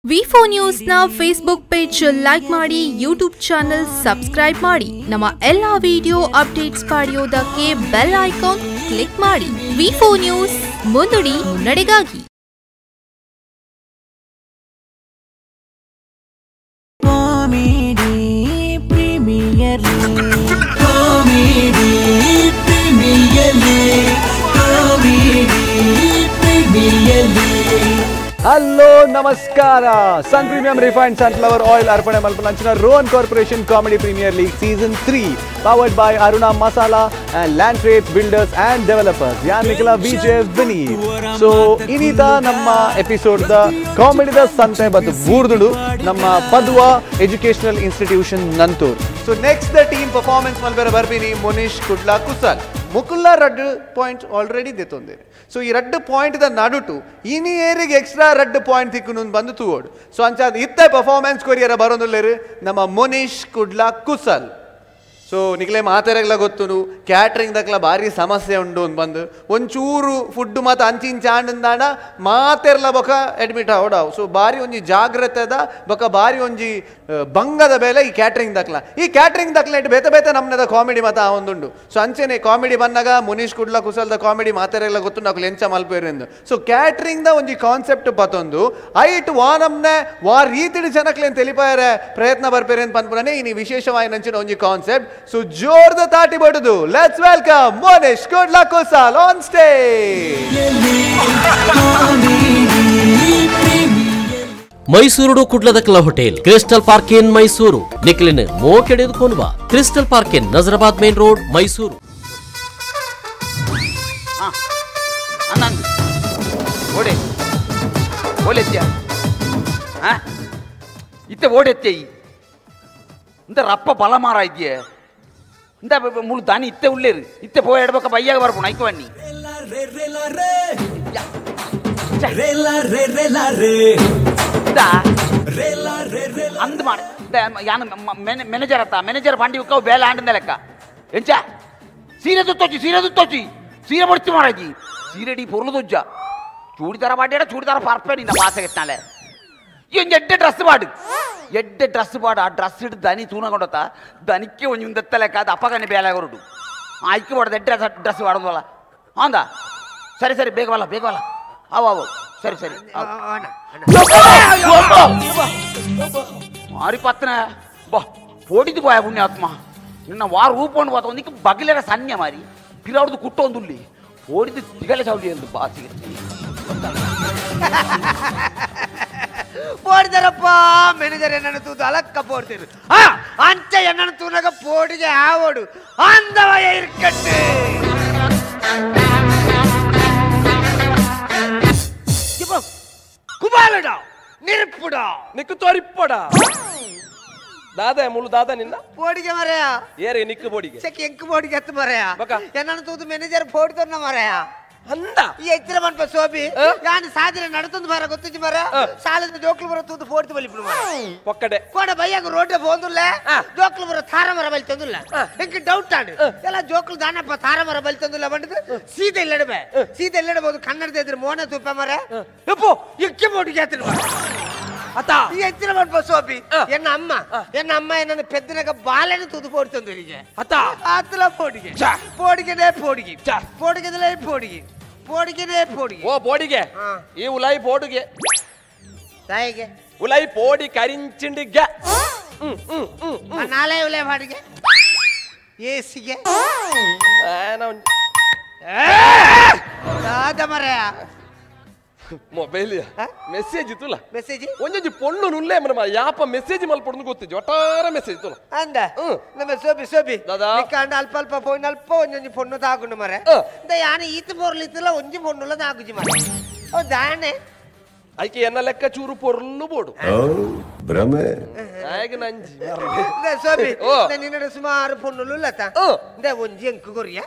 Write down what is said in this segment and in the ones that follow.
V4 news ನ Facebook page like ಮಾಡಿ, YouTube channel subscribe ಮಾಡಿ, ನಮ್ಮ ಎಲ್ಲಾ ವಿಡಿಯೋ ಅಪ್ಡೇಟ್ಸ್ ಪಡೆಯೋದಕ್ಕೆ bell icon click ಮಾಡಿ. V4 news ಮುಂದುಡಿ ಮುನ್ನಡೆಗಾಗಿ. Comedy premier comedy premier comedy premier. Hello ನಮಸ್ಕಾರ. Sun premium refined sunflower oil ಅರ್ಪಣೆ ಮಲ್ಪನಂಚಿನ Rohan corporation comedy premier league season 3 powered by Aruna masala and land trades builders and developers ಯಾನ್ ನಿಖಿಲ Vijay Vineeth. So ಇನ್ನೀತ ನಮ್ಮ episode the ಕಾಮಿಡಿದ ಸಂತೆ ಮತ್ತು ಬೂರ್ದುಡು ನಮ್ಮ Padwa educational institution Nanthoor. So next the team performance ಮಲ್ಬೇರ ಬರ್ಬಿನಿ Munish Kudla ಕುಸಲ್ ಮುಕುಲ್ಲ ರಡ್ಡು point already ದೆತ್ತೊಂದೇನೆ. ಸೊ ಈ ರಡ್ಡು point the ನಡುಟು ಇನಿ ಏರಿಗೆ ಎಕ್ಸ್ಟ್ರಾ ರಡ್ಡು ಪಾಯಿಂಟ್ ತಿಕ್ಕು ಬಂದು ತೂವೋಡು. ಸೊ ಅಂಚಾದ ಇತ್ತ ಪರ್ಫಾರ್ಮೆನ್ಸ್ ಕೊರಿಯರ ಬರೋದುಲ್ಲೇರು ನಮ್ಮ ಮುನೀಶ್ ಕುಡ್ಲಾ ಕುಸಲ್. ಸೊ ನಿಕ್ಲೆ ಮಾತೆರೆಗ್ಲ ಗೊತ್ತುನು ಕ್ಯಾಟ್ರಿಂಗ್ ದಕ್ಲ ಭಾರಿ ಸಮಸ್ಯೆ ಉಂಡು ಅಂದ್ ಬಂದು ಒಂಚೂರು ಫುಡ್ ಮಾತ ಅಂಚಿಂಚಾಂಡಂದಾಣ ಮಾತೆರ್ಲ ಬೊಕ ಅಡ್ಮಿಟ್ ಆವಡಾವು. ಸೊ ಭಾರಿ ಒಂಜಿ ಜಾಗ್ರತೆದ ಬೊಕ ಭಾರಿ ಒಂಜಿ ಬಂಗದ ಬೇಲೆ ಈ ಕ್ಯಾಟ್ರಿಂಗ್ ದಕ್ಲ. ಈ ಕ್ಯಾಟ್ರಿಂಗ್ ದಕ್ಲ ಇಟ್ಟು ಬೇತೆ ಬೇತೆ ನಮ್ಮನೆದ ಕಾಮಿಡಿ ಮಾತ ಆ ಒಂದುಂಡು. ಸೊ ಅಂಚೆನೆ ಕಾಮಿಡಿ ಬಂದಾಗ ಮುನೀಶ್ ಕುಡ್ಲ ಕುಸಲ್ದ ಕಾಮಿಡಿ ಮಾತೆರೆಗ್ಲ ಗೊತ್ತು ನಾಕು ಎಂಚ ಮಲ್ಪೇರೆಂದು. ಸೊ ಕ್ಯಾಟ್ರಿಂಗ್ the ಒಂಜಿ ಕಾನ್ಸೆಪ್ಟ್ ಪತ್ತೊಂದು ಐಟ್ ವಾ ನಮ್ನೆ ವಾ ರೀತಿಡಿ ಜನಕ್ಲೇನು ತಿಳಿಪಾಯರೆ ಪ್ರಯತ್ನ ಬರ್ಪೇರೆ ಅಂತ ಪನ್ಪುನೇ ಇನಿ ವಿಶೇಷವಾಗಿ ನಂಚಿನ ಒಂಜಿ ಕಾನ್ಸೆಪ್ಟ್. ಸೊ ಜೋರ್ದ ತಾಟಿ ಬಡುದು let's welcome Munish Kudla Kusal on stage. Mysuru ಕುಡ್ಲದಕ್ಲ hotel crystal park in Mysuru ನಿಕ್ಲಿನ್ ಮೋಕೆಡೆದು ಕೋನ್ವಾ crystal park in Nazarabad main road Mysuru. ಓಡೆ ಓಲೆತ್ಯ ಇತ್ತೆ ಓಡೆತ್ತೆ ಇಂತ ರಪ್ಪ ಬಲ ಮಾರ ಇದೆಯೇ ಇಂತ ಮುಳು ದಾನಿ ಇತ್ತೆ ಉಳ್ಳೇರು ಇತ್ತೆ ಪೋಯ ಎಡ್ಬೇಕ ಬಯ್ಯಾಗ ಬರ್ಪುಣ ಐಕವಣ್ಣಿ ಅಂದ್ ಮಾಡ ಯಾನು ಮ್ಯಾನೇಜರ್ ಅತ್ತ ಮ್ಯಾನೇಜರ್ ಬಂಡಿ ಉಕ್ಕವು ಬೇಲೆ ಆಂಡಿಂದ ಲೆಕ್ಕ ಎಂಚ ಸೀರೆ ತುತ್ತೋಚಿ ಸೀರೆ ತುತ್ತೋಚಿ ಸೀರೆ ಬಡ್ತಿ ಮಾರಾಜಿ ಸೀರೆಡಿ ಪೊರ್ಲು ದೊಜ್ಜ ಚೂಡಿದಾರ ಪಾಡ್ಯಾಡ ಚೂಡಿದಾರ ಪರ್ಪೆ ನಿನ್ನ ವಾಸಗೆತ್ತಾಳೆ ಈ ಒಂದು ಎಡ್ಡೆ ಡ್ರೆಸ್ ಪಾಡು ಎಡ್ಡೆ ಡ್ರೆಸ್ ಪಾಡು ಆ ಡ್ರೆಸ್ ಇಟ್ಟು ದನಿ ತೂನಗೊಂಡತ್ತ ದನಿಕ್ಕೆ ಒಂದು ದತ್ತಲೆಕ್ಕ ಅದು ಅಪ್ಪಗನೆ ಬೇಲೆ ಹೊರಡು ಆಯ್ಕೆ ಪಾಡೋದು ಎಡ್ಡೆ ಡ್ರೆಸ್ ಪಾಡೋದಲ್ಲ ಅಂದ ಸರಿ ಸರಿ ಬೇಗವಲ್ಲ ಬೇಗವಲ್ಲ ಅವು ಅವು ಸರಿ ಸರಿ ಮಾರಿ ಪತ್ತನ ಬಾ ಪೋಡಿದು ಬಾಯ ಪುಣ್ಯಾತ್ಮ ನಿನ್ನ ವಾರ ರೂಪೊಂಡು ಬಾತ ಒಂದಿಕ್ಕೆ ಬಗಲೆರ ಸನ್ಯ ಮಾರಿ ಪಿರಾಡ್ದು ಕುಟ್ಟೊಂದುಲ್ಲಿ ಪೋಡಿದು ತಿಗಲೆ ಚೌಲಿ ಎಂದು ಬಾಸಿಗೆ ಪೋಡಿದಾರಪ್ಪ ಮ್ಯಾನೇಜರ್ ಎನ್ನನ್ನು ತೂದು ಅಲಕ್ಕ ಪೋಡ್ತೀರಿ ಅಂಚ ಎನ್ನನ್ನು ತೂನಾಗ ಪೋಡಿಗೆ ಆವೋಡು ಅಂದವಯ ಇರ್ಕಟ್ಟು ಕುಬಾಲಡ ನಿರ್ಪುಡ ನಿಕ್ಕು ತೋರಿಪ್ಪಡ ದಾದ ಮುಳು ದಾದ ನಿನ್ನ ಪೋಡಿಗೆ ಮರೆಯ ಏರೆ ನಿಕ್ಕು ಪೋಡಿಗೆ ಚೆಕ್ ಎಂಕು ಪೋಡಿಗೆ ಎತ್ತು ಮರೆಯ ಎನ್ನನ್ನು ತೂದು ಮ್ಯಾನೇಜರ್ ಪೋಡಿದೋರ್ನ ಮರೆಯ ಅಂದ ಈ ಎಚ್ಚರ ಮನ್ಪ ಸೋಬಿ ಯಾನ್ ಸಾಧನೆ ನಡತಂದು ಮರ ಗೊತ್ತಿಜ್ಜಿ ಮರ ಸಾಲದ ಜೋಕ್ಲು ಬರ ತೂದು ಫೋಡ್ತು ಬಲಿಪುಡು ಮರ ಪೊಕ್ಕಡೆ ಕೋಡ ಬಯ್ಯಾಗ ರೋಡ್ ಹೋದುಲ್ಲ ಜೋಕ್ಲು ಬರ ತಾರ ಮರ ಬಲಿ ತಂದುಲ್ಲ ಎಂಕ್ ಡೌಟ್ ಆಂಡ್ ಎಲ್ಲ ಜೋಕ್ಲು ದಾನಪ್ಪ ತಾರ ಮರ ಬಲಿ ತಂದುಲ್ಲ ಬಂಡದು ಸೀದೆ ಇಲ್ಲಡಬೆ ಸೀದೆ ಇಲ್ಲಡಬಹುದು ಕನ್ನಡದ ಎದುರು ಮೋನ ತೂಪ ಮರ ಯಪ್ಪೋ ಎಕ್ಕೆ ಮೋಟಿಗೆ ಆತನ ಮರ ಅತ ಈ ಎಚ್ಚರ ಮನ್ಪ ಸೋಬಿ ಎನ್ನ ಅಮ್ಮ ಎನ್ನ ಅಮ್ಮ ಎನ್ನ ಪೆದ್ದನಗ ಬಾಲೆನ ತೂದು ಫೋಡ್ತಂದು ಹೀಗೆ ಅತ ಆತಲ ಫೋಡಿಗೆ ಫೋಡಿಗೆನೇ ಫೋಡಿಗೆ ಫೋಡಿಗೆದಲೇ ಫೋಡಿಗೆ ಪೋಡಿಗೆನೇ ಪೋಡಿಗೆ ಓ ಪೋಡಿಗೆ ಈ ಉಲಾಯಿ ಪೋಡುಗೆ ತಾಯಿಗೆ ಉಲಾಯಿ ಪೋಡಿ ಕರಿಂಚಿಂಡಿಗೆ ನಾಳೆ ಉಲಾಯಿ ಪಾಡಿಗೆ ಏಸಿಗೆ ದಾದ ಮರೆಯ ಮೊಬೈಲ್ ಮೆಸೇಜ್ ಇತ್ತುಲ್ಲ ಮೆಸೇಜ್ ಒಂಜೊಂಜಿ ಪೊಣ್ಣು ನುಲ್ಲೆ ಮರ ಯಾಪ ಮೆಸೇಜ್ ಮಲ್ಪೊಡ್ದು ಗೊತ್ತಿಜ್ಜಿ ಒಟ್ಟಾರ ಮೆಸೇಜ್ ಇತ್ತುಲ್ಲ ಅಂದ ನಮ್ಮ ಸೋಬಿ ಸೋಬಿ ದಾದಾ ನಿಕ್ಕಾಂಡ ಅಲ್ಪ ಅಲ್ಪ ಪೋಯಿನ ಅಲ್ಪ ಒಂಜೊಂಜಿ ಪೊಣ್ಣು ತಾಗುಂಡು ಮರೆ ಯಾನ ಈತ ಪೊರ್ಲು ಇತ್ತಲ್ಲ ಒಂಜಿ ಪೊಣ್ಣುಲ ತಾಗುಜಿ ಮರೆ ಓ ದಾನೆ ಐಕೆ ಎನ್ನ ಲೆಕ್ಕ ಚೂರು ಪೊರ್ಲು ಬೋಡು ಭ್ರಮೆ ನಂಜಿ ಸೋಬಿ ನಿನ್ನಡ ಸುಮಾರು ಪೊಣ್ಣುಲು ಲತ ಒಂಜಿ ಎಂಕು ಕೊರಿಯ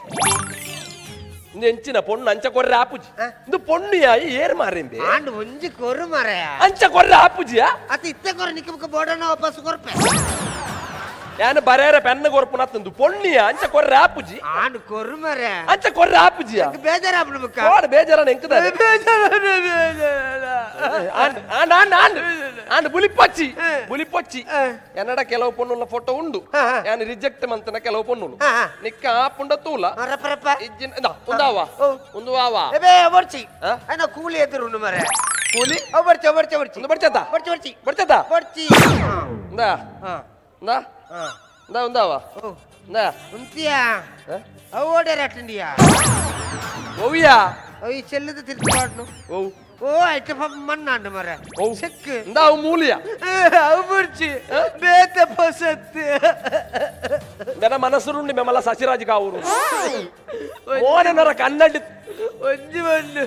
ಎಂಚಿನ ಪೊಣ್ಣು ಅಂಚ ಕೊರ್ರೆ ಆಪುಜಿ ಇಂದು ಪೊಣ್ಣು ಯಾಯಿ ಏರ್ ಮಾರಿಂಬೆ ಆಂಡ್ ಒಂಜಿ ಕೊರು ಮಾರಾಯ ಅಂಚ ಕೊರ್ರೆ ಆಪುಜಿಯಾ ಅತ ಇತ್ತೆ ಕೊರ ನಿಕ್ಕ ಮುಕ್ಕ ಬೋಡನ ವಾಪಸ್ ಕೊರ್ಪೆ ಯಾನು ಬರೇರ ಪೆನ್ನ ಕೊರ್ಪುನ ತಂದು ಪೊಣ್ಣಿಯ ಅಂಚ ಕೊರ್ರೆ ಆಪುಜಿ ಆನ್ ಕೊರು ಮರೆ ಅಂಚ ಕೊರ್ರೆ ಆಪುಜಿಯ ಬೇಜಾರಾಪುನ ಬುಕ್ಕ ಕೋಡ ಬೇಜಾರನ ಎಂಕದ and and and and and ಬುಲಿಪಚ್ಚಿ ಬುಲಿಪಚ್ಚಿ ಎನ್ನಡ ಕೆಲವು ಪೊಣ್ಣುಲ ಫೋಟೋ ಉಂಡು ಯಾನು ರಿಜೆಕ್ಟ್ ಮಂತನ ಕೆಲವು ಪೊಣ್ಣುಲು ನಿಕ್ಕ ಆಪುಂಡ ತೂಲ ರಪ್ಪ ರಪ್ಪ ಇಜ್ಜಿನ ಉಂದಾವ ಉಂದು ಆವ ಎಬೇ ಬರ್ಚಿ ಅನ್ನ ಕೂಲಿ ಎದುರು ಉಂಡು ಮರೆ ಕೂಲಿ ಬರ್ಚಿ ಬರ್ಚಿ ಬರ್ಚಿ ಉಂದು ಬರ್ಚತ ಬರ್ಚಿ ಬರ್ಚಿ ಬರ್ಚತ ಬರ್ಚಿ ಉಂದಾ ಉಂದಾ ಉಂದಾ ಉಂದಾವ ಉಂದಾ ಉಂತಿಯಾ ಅವು ಓಡೇರ್ ಅಟ್ಟಂಡಿಯಾ ಓವಿಯಾ ಈ ಚೆಲ್ಲದ ತಿರ್ತು ಓ ಓ ಐಟ ಪಾಪ ಮಣ್ಣಾಂಡು ಮರೆ ಚೆಕ್ ಇಂದ ಅವು ಮೂಲಿಯ ಅವು ಬರ್ಚಿ ಬೇತೆ ಪಸತ್ತು ನನ್ನ ಮನಸ್ಸುರುಂಡಿ ಮೆಮಲ ಸಸಿರಾಜ್ ಕಾವೂರು ಓನನರ ಕನ್ನಡಿ ಒಂಜಿ ಬಂದು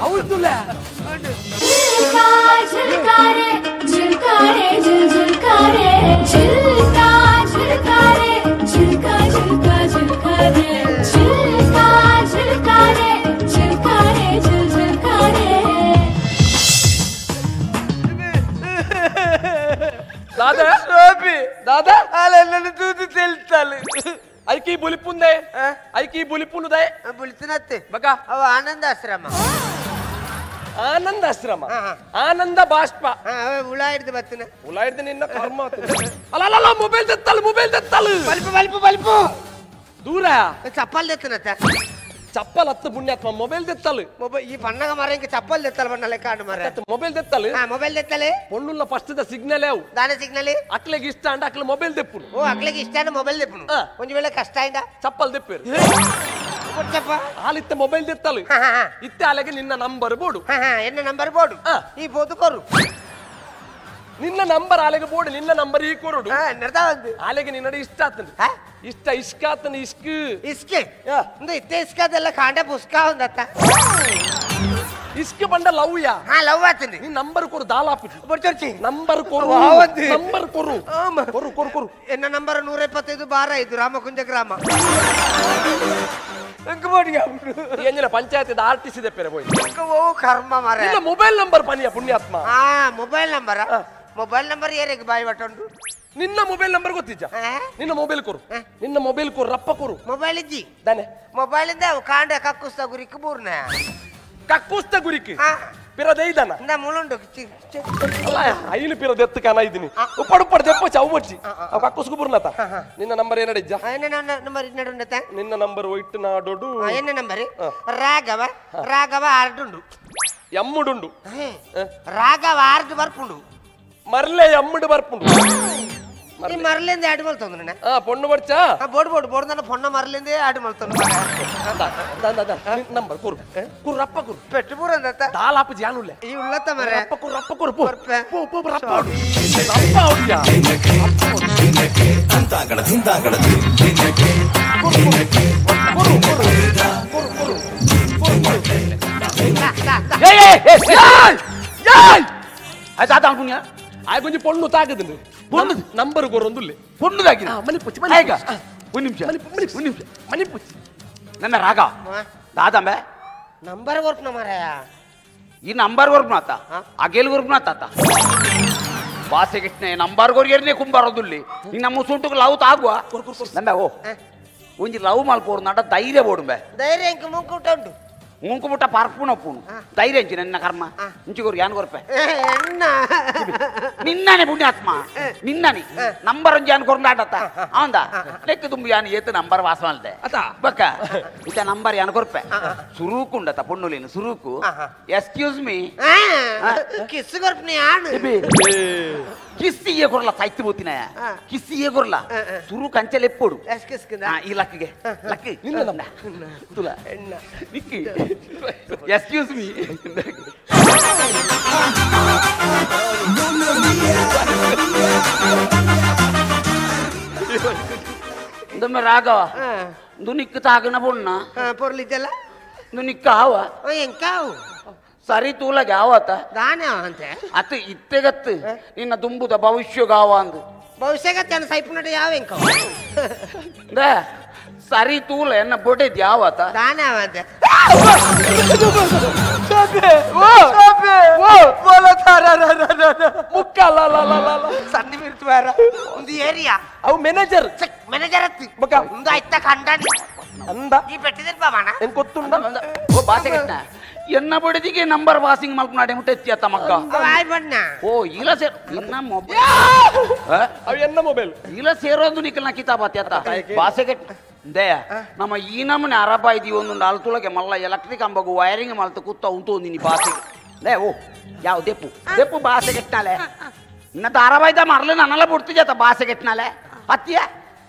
ಹೌದುಲ್ಲ झुलकारे झुलकारे झुल झुलकारे झुलका झुलकारे झुलका झुलका झुलकारे झुलका झुलकारे झुलकारे झुल झुलकारे दादा दादा ಅಲ್ಲ ತೂತು ತೆಲ್ತಾಳೆ ಐಕಿ ಬುಲಿಪುಂದೆ ಐಕಿ ಬುಲಿಪುನುದೆ ಬುಲಿತನತ್ತೆ ಬಕ ಅವ ಆನಂದಾಶ್ರಮ ಆನಂದಾಶ್ರಮ ಆನಂದ ಬಾಷ್ಪ ಹುಳ ಹಿಡ್ದು ಬತ್ತಿನ ಹುಳ ಹಿಡ್ದು ನಿನ್ನ ಕರ್ಮ ಅಲ್ಲ ಅಲ್ಲ ಮೊಬೈಲ್ ತೆತ್ತಲು ಮೊಬೈಲ್ ತೆತ್ತಲು ಬಲ್ಪು ಬಲ್ಪು ಬಲ್ಪು ದೂರ ಚಪ್ಪಲ್ ತೆತ್ತನತ್ತ ಚಪ್ಪಲ್ ಹತ್ತು ಪುಣ್ಯಾತ್ಮ ಮೊಬೈಲ್ ತೆತ್ತಲು ಮೊಬೈಲ್ ಈ ಬಣ್ಣಗ ಮರ ಇಂಕ ಚಪ್ಪಲ್ ತೆತ್ತಲ್ ಬಣ್ಣ ಲೆಕ್ಕ ಆಡು ಮರ ಮೊಬೈಲ್ ತೆತ್ತಲು ಮೊಬೈಲ್ ತೆತ್ತಲೆ ಪೊಣ್ಣುಲ್ಲ first the signal ಯಾವು ದಾನ ಸಿಗ್ನಲ್ ಅಕ್ಲೆಗೆ ಇಷ್ಟ ಅಂಡ ಅಕ್ಲೆ ಮೊಬೈಲ್ ತೆಪ್ಪುನು ಓ ಅಕ್ಲೆಗೆ ಇಷ್ಟ ಅಂಡ ಮೊಬೈಲ್ ತೆಪ್ಪುನು ಒಂಜಿ ವೇಳೆ ಕಷ್ಟ ಇಂಡ ಚಪ್ಪಲ್ ತೆಪ್ಪೇರು ಆಲಿತ್ತ ಮೊಬೈಲ್ ತೆತ್ತಲು ಇತ್ತೆ ಅಲೆಗೆ ನಿನ್ನ ನಂಬರ್ ಬೋಡು ಎನ್ನ ನಂಬರ್ ಬೋಡು ಈ ಬೋದು ಕೊರು ನಿನ್ನ ನಂಬರ್ ಆಲೆಗೆ ಬೋಡು ನಿನ್ನ ನಂಬರ್ ಈ ಕೊರುಡು ಆಲೆಗೆ ನಿನ್ನಡ ಇಷ್ಟ ಆತನ ಇಷ್ಟ ಇಷ್ಕ ಆತನ ಇಷ್ಕ ಇಸ್ಕೆ ಇತ್ತೆ ಇಸ್ಕದೆಲ್ಲ ಕಾಂಡ ಪುಸ್ಕ ಒಂದತ್ತ ಇಸ್ಕ ಬಂಡ ಲವ್ ಯಾ ಹಾ ಲವ್ ಆತನಿ ನೀ ನಂಬರ್ ಕೊರು ದಾಲಾಪುಜಿ ಬರ್ಚಿ ನಂಬರ್ ಕೊರು ನಂಬರ್ ಕೊರು ಕೊರು ಕೊರು ಕೊರು ಎನ್ನ ನಂಬರ್ 125/5 ರಾಮಕುಂಜ ಗ್ರಾಮ ಪಂಚಾಯತ್ R T C ದೆಪ್ಪೆರೆ ಪೋಯ್ ಓ ಕರ್ಮ ಮಾರ್ರೆ ನಿನ್ನ ಮೊಬೈಲ್ ನಂಬರ್ ಪನಿಯ ಪುಣ್ಯಾತ್ಮ ಆ mobile number mobile number ಏರಿಗೆ ಬಾಯಿ ಬಟ್ಟುಂಡು ನಿನ್ನ ಮೊಬೈಲ್ ನಂಬರ್ ಗೊತ್ತಿಜ್ಜ ನಿನ್ನ ಮೊಬೈಲ್ ಕೊರು ನಿನ್ನ ಮೊಬೈಲ್ ಕೊರು ರಪ್ಪ ಕೊರು ಮೊಬೈಲ್ ಇಜ್ಜಿ ದಾನೆ ಮೊಬೈಲ್ ಇಂದ ಕಾಂಡ ಕಕ್ಕುಸ್ತ ಗುರಿಕ್ ಬೂರ್ನ ಕಕ್ಕುಸ್ತ ಗುರಿಕ್ ಪಿರದೈದನ ಇಂದ ಮುಳುಂಡು ಅಲ್ಲ ಐನು ಪಿರದೆತ್ತು ಕಾನ ಇದ್ದೀನಿ ಉಪ್ಪಡು ಉಪ್ಪಡು ದೆಪ್ಪ ಚವು ಬಚ್ಚಿ ಅವು ಕಕ್ಕುಸ್ಕು ಬೂರ್ನತ ನಿನ್ನ ನಂಬರ್ ಏನಡಿಜ್ಜ ನಂಬರ್ ಇನ್ನಡುಂಡತ ನಿನ್ನ ನಂಬರ್ ಒಯ್ಟ್ ನಾಡೋಡು ಎನ್ನ ನಂಬರ್ ರಾಘವ ರಾಘವ ಆರ್ಡುಂಡು ಎಮ್ಮುಡುಂಡು ರಾಘವ ಆರ್ದು ಬರ್ಪುಂಡು ಮರ್ಲೆ ಎಮ್ಮುಡು ಬರ್ಪುಂಡು ಈ ಮರ್ಲಿಂದ ಆಡು ಮಲ್ತೊಂದು ಪೊಣ್ಣು ಬರ್ಚಾ board board board ನನ್ನ ಪೊಣ್ಣ ಮರ್ಲಿಂದ ಆಡು ಮಲ್ತೊಂದು ನಂಬರ್ ಕೊರು ಕೊರು ರಪ್ಪ ಕೊರು ಪೆಟ್ಟು ಬೂರಂದತ್ತ ದಾಲಾಪ ಜಾನುಲ್ಲೆ ಈ ಉಳ್ಳತ್ತ ಮರೆ ರಪ್ಪ ಕೊರು ರಪ್ಪ ಕೊರು ಪೋ ಪೋ ಪೋ ರಪ್ಪ ರಪ್ಪ ಹೊಡಿಯ ಕೊರು ಕೊರು ಕೊರು ಕೊರು ಏಯ್ ಏಯ್ ಏಯ್ ಆಯ್ತಾ ಅನ್ಕುನ್ಯ ಆಯ್ ಕೊಂಚ ಪೊಣ್ಣು ತಾಗದು ಪೊಣ್ಣು ನಂಬರ್ ಕೊರೊಂದುಲ್ಲೆ ಪೊಣ್ಣು ತಾಗಿನ ಮಣಿಪುಚ್ಚಿ ಮನಿಪುಚ್ಚಿ ಒಂದು ನಿಮಿಷ ಒಂದು ನಿಮಿಷ ಮಣಿಪುಚ್ಚಿ ನನ್ನ ರಾಗ ದಾದಂಬೆ ನಂಬರ್ ಕೊರ್ಪುನ ಮಾರಾಯ ಈ ನಂಬರ್ ಕೊರ್ಪುನ ಆತ ಅಗೇಲ್ ಕೊರ್ಪುನ ಆತ ಬಾಸೆಗಿಟ್ನೆ ನಂಬರ್ ಕೊರಿಯರ್ನೇ ಕುಂಬಾರದುಲ್ಲಿ ಈ ನಮ್ಮ ಸುಂಟುಗೆ ಲವ್ ತಾಗುವ ನಂಬೆ ಓ ಒಂಜಿ ಲವ್ ಮಲ್ಪೋರು ನಟ ಧೈರ್ಯ ಬೋಡುಂಬೆ ಧೈರ್ಯ ಇಂಕ ಮುಂಕುಟ ಉಂಟು ಮುಂಕುಮುಟ್ಟ ಪಾರ್ಪುನ ಪೂನು ಧೈರ್ಯ ಇಂಚಿ ನನ್ನ ಕರ್ಮ ಇಂಚಿಗೋರು ಯಾನ್ ಕೊರ್ಪೆ ನಿನ್ನನೆ ಪುಣ್ಯಾತ್ಮ ನಿನ್ನನೆ ನಂಬರ್ ಒಂಜಿ ಯಾನ್ ಕೊರ್ನಾಟತ್ತ ಅವಂದ ಲೆಕ್ಕ ತುಂಬು ಯಾನ್ ಏತು ನಂಬರ್ ವಾಸ ಮಲ್ತೆ ಬಕ್ಕ ಇತ್ತ ನಂಬರ್ ಯಾನ್ ಕೊರ್ಪೆ ಸುರೂಕುಂಡತ ಪೊಣ್ಣುಲೇನು ಸುರೂಕು excuse me kiss ಕೊರ್ಪನೆ ಯಾನ್ ಕಿಸ್ ಇಯೇ ಕೊರ್ಲ ಸಾಯ್ತು ಬೋತಿನ ಕಿಸ್ ಇಯೇ ಕೊರ್ಲ ಸುರು ಕಂಚಲೆ ಎಪ್ಪೋಡು ಈ ಲಕ್ಕಿಗೆ ಲಕ್ಕಿ ನಿನ್ನ ತುಲ ನಿಕ್ಕಿ ಎಕ್ಸ್ಕ್ಯೂಸ್ ಮೀ ಇಂದೊಮ್ಮೆ ರಾಘವ ದುನಿಕ್ಕು ತಾಗನ ಬೊಣ್ಣ ಪೊರ್ಲಿದ್ದಲ್ಲ ದುನಿಕ್ಕ ಆವ ಎಂಕಾವು ಸರಿ ತೂಲಗೆ ಆವತ ದಾನೆ ಅಂತೆ ಅತ್ ಇತ್ತೆಗತ್ತು ನಿನ್ನ ದುಂಬುದ ಭವಿಷ್ಯಗಾವ ಅಂದು ಭವಿಷ್ಯಗತ್ತೆ ಸೈಪುನಟ ಯಾವ ಎಂಕಾವು ಸರಿ ತೂಲ ಎನ್ನ ಬೊಡೆದ್ ಯಾವತ ದಾನೆ ಅವಂತೆ ಒಂದು ಏರಿಯಾ ಅವು ಮ್ಯಾನೇಜರ್ ಮ್ಯಾನೇಜರ್ ಅತ್ತಿ ಬೊಕ್ಕ ಒಂದು ಐತ ಕಂಡನಿ ಅಂದ ಈ ಪೆಟ್ಟಿದಿರ್ ಬಾವಣ ಎಂಕ್ ಗೊತ್ತುಂಡ ಓ ಬಾಸೆ ಕಟ್ಟ ಎನ್ನ ಬಡದಿಗೆ ನಂಬರ್ ವಾಸಿಂಗ್ ಮಲ್ಪನಾಡೆ ಮುಟ್ಟ ಎತ್ತಿ ತಮಕ್ಕ ಆಯ್ ಬಣ್ಣ ಓ ಇಲ್ಲ ಸೇರ್ ಇನ್ನ ಮೊಬೈಲ್ ಅವು ಎನ್ನ ಮೊಬೈಲ್ ಇಲ್ಲ ಸೇರೋದು ನಿಕಲ್ನ ಕಿತಾಬಾತಿ ಅತ್ತ ಬಾಸೆ ಕಟ್ಟ they ನಮ್ಮ ಈ ನಮ್ಮನೆ ಅರಬ ಇದೀವಿ ಒಂದು ಅಲ್ತುಳಗೆ ಮಲ್ಲ ಎಲೆಕ್ಟ್ರಿಕ್ ಅಂಬಗು ವೈರಿಂಗ್ ಮಲ್ತ ಕೂತ ಉಂಟು ಒಂದಿನಿ ಬಾಸೆ ಲೇ ಓ ಯಾವ ದೆಪ್ಪು ದೆಪ್ಪು ಬಾಸೆ ಕೆಟ್ಟಾಲೆ ಇನ್ನ ಧಾರಾವಾಹಿದ ಮರಲು ನನ್ನೆಲ್ಲ ಬಿಡ್ತಿದ್ದೆ ಬಾಸೆ ಕೆಟ್ಟನಾಲೆ ಅತ್ತಿಯ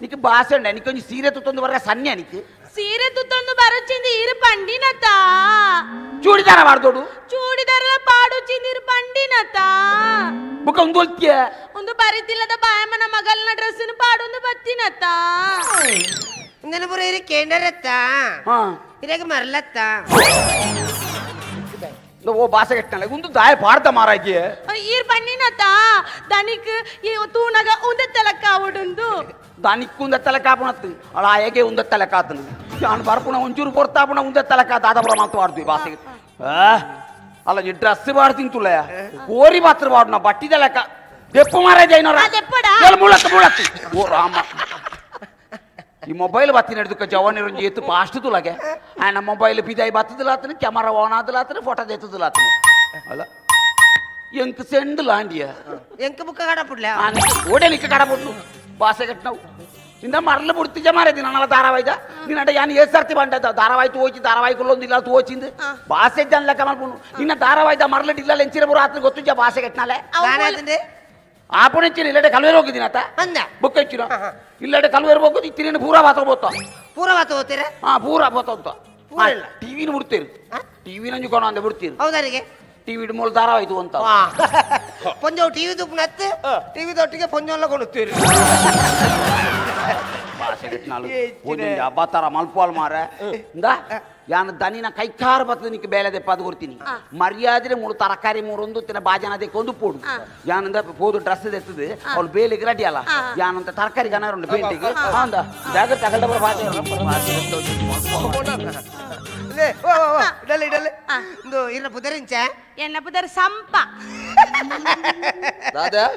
ನಿಕ್ ಬಾಸೆ ಉಂಡೆ ನಿಕ್ ಒಂಜಿ ಸೀರೆ ತುತ್ತೊಂದು ಬರ ಸನ್ನೆ ನಿಕ್ ಸೀರೆ ತುತ್ತೊಂದು ಬರಚಿಂದ ಇರು ಪಂಡಿನತ ಚೂಡಿದಾರ ಬಾರ್ದೋಡು ಚೂಡಿದಾರಲ ಪಾಡುಚಿಂದ ಇರು ಪಂಡಿನತ ಬುಕ್ಕ ಒಂದು ಒಲ್ತಿಯ ಒಂದು ಬರಿತಿಲ್ಲದ ಬಾಯಮ್ಮನ ಮಗಲ್ನ ಡ್ರೆಸ್ ಪಾಡೊಂದು ಬತ್ತಿನತ ನೆನಪುರ ಇರು ಕೇಂಡರತ್ತ ಇರಾಗ ಮರಲತ್ತ ಓ ಬಾಸೆ ಕೆಟ್ಟನಾಲೆ ಒಂದು ದಾಯ ಪಾಡ್ದ ಮಾರಾಗಿ ಈರ್ ಪಣ್ಣಿನತ ದನಿಕ್ ತೂನಗ ಉಂದ ತಲಕ ಆವಡುಂದು ದನಿಕ್ ಉಂದ ತಲಕ ಆಪುಣತ್ತು ಅಳ ಆಯಗೆ ಉಂದ ತಲಕ ಆತನು ಯಾನ್ ಬರ್ಪುಣ ಒಂಚೂರು ಪೊರ್ತಾಪುಣ ಉಂದ ತಲಕ ದಾದಪುರ ಮಾತು ಆಡ್ದ್ವಿ ಬಾಸೆ ಅಲ್ಲ ನೀ ಡ್ರೆಸ್ ಬಾಡ್ತೀನಿ ತುಲಯ ಕೋರಿ ಪಾತ್ರ ಬಾಡುನ ಬಟ್ಟಿ ತಲಕ ದೆಪ್ಪು ಮಾರಾಜ ಐನೋರ ಮುಳತ್ತು ಮುಳತ್ತು ಓ ರಾಮ ಈ ಮೊಬೈಲ್ ಬತ್ತಿ ನಡೆದಕ್ಕ ಜವಾನಿರು ಏತು ಫಾಸ್ಟ್ ತುಲಾಗೆ ಆಯ್ನ ಮೊಬೈಲ್ ಬಿದಾಯಿ ಬತ್ತದಿಲ್ಲ ಕ್ಯಾಮರಾ ಆನ್ ಆದಲ ಫೋಟೋ ಎತ್ತದಿಲ್ಲ ಅಲ್ಲ ಎಂಕ್ ಸೆಂಡ್ ಲಾಂಡಿಯ ಎಂಕ್ ಬುಕ್ಕ ಕಡಪುಡ್ಲ ಓಡೆ ನಿಕ್ಕ ಕಡಪುಡ್ಲು ಬಾಸೆ ಕಟ್ನವು ಇಂದ ಮರಲು ಬುಡ್ತಿಜ ಮಾರೇದಿ ನನ್ನಲ್ಲ ಧಾರಾವಾಹಿದ ನಿನ್ನ ಯಾನ್ ಏ ಸರ್ತಿ ಬಂಡ ಧಾರಾವಾಹಿ ತೋಚಿ ಧಾರಾವಾಹಿ ಕುಲ್ಲೊಂದಿಲ್ಲ ತೋಚಿಂದು ಬಾಸೆ ಜನ ಲೆಕ್ಕ ಮಲ್ಪುನು ನಿನ್ನ ಧಾರಾವಾಹಿದ ಮರಲು ಇಲ್ಲ ಎಂಚಿರ ಬುರ ಆತನ ಗೊತ್ತುಜ ಬಾಸೆ ಕಟ್ನಾಲೆ ಆಪುಣಿಚ್ಚಿನ ಇಲ್ಲಡೆ ಕಲ್ವೇರು ಹೋಗಿದ್ದೀನತ ಬುಕ್ ಇಚ್ಚಿನ ಇಲ್ಲಡೆ ಕಲ್ವೇರು ಹೋಗೋದು ತಿನ್ನ ಪೂರಾ ಬಾತ ಬೋತ ಪೂರಾ ಬಾತ ಹೋಗ್ತೀರ ಹಾ ಪೂರಾ ಬೋತ ಅಂತ ಟಿವಿನ ಬಿಡ್ತೀರಿ ಟಿವಿನ ಅಂಜುಕೋಣ ಅಂದ ಬಿಡ್ತೀರಿ ಹೌದಾರಿಗೆ ಟಿವಿ ಮೂಲ ಧಾರಾವಾಹಿತು ಅಂತ ಪೊಂಜೋ ಟಿವಿ ದುಪ್ಪನತ್ತು ಟಿವಿ ದೊಟ್ಟಿಗೆ ಪೊಂಜೋಲ್ಲ ಕೊಡುತ್ತೀರಿ ಅಬ್ಬಾತಾರ ಮಲ್ಪೋಲ್ ಮಾರ ಇಂದ ಯಾನ ದನಿನ ಕೈಕಾರು ಬರ್ತದೆ ನಿಕ್ ಬೇಲೆ ದೆಪ್ಪ ಅದು ಕೊಡ್ತೀನಿ ಮರ್ಯಾದ್ರೆ ಮೂರು ತರಕಾರಿ ಮೂರೊಂದು ತಿನ್ನ ಬಾಜನ ಅದಕ್ಕೊಂದು ಪೋಡು ಯಾನಂದ ಪೋದು ಡ್ರೆಸ್ ಎತ್ತದೆ ಅವಳು ಬೇಲಿಗೆ ರೆಡಿ ಅಲ್ಲ ಯಾನಂತ ತರಕಾರಿ ಗನ ಉಂಟು ಬೇಲಿಗೆ ಅಂದ ಜಾಗ್ರತೆ ಅಗಲ್ಡ ಬರ ಬಾಜೆ ಇಡಲೆ ಇಂದು ಇರ ಪುದರಿಂಚ ಎನ್ನ ಪುದರ್ ಸಂಪ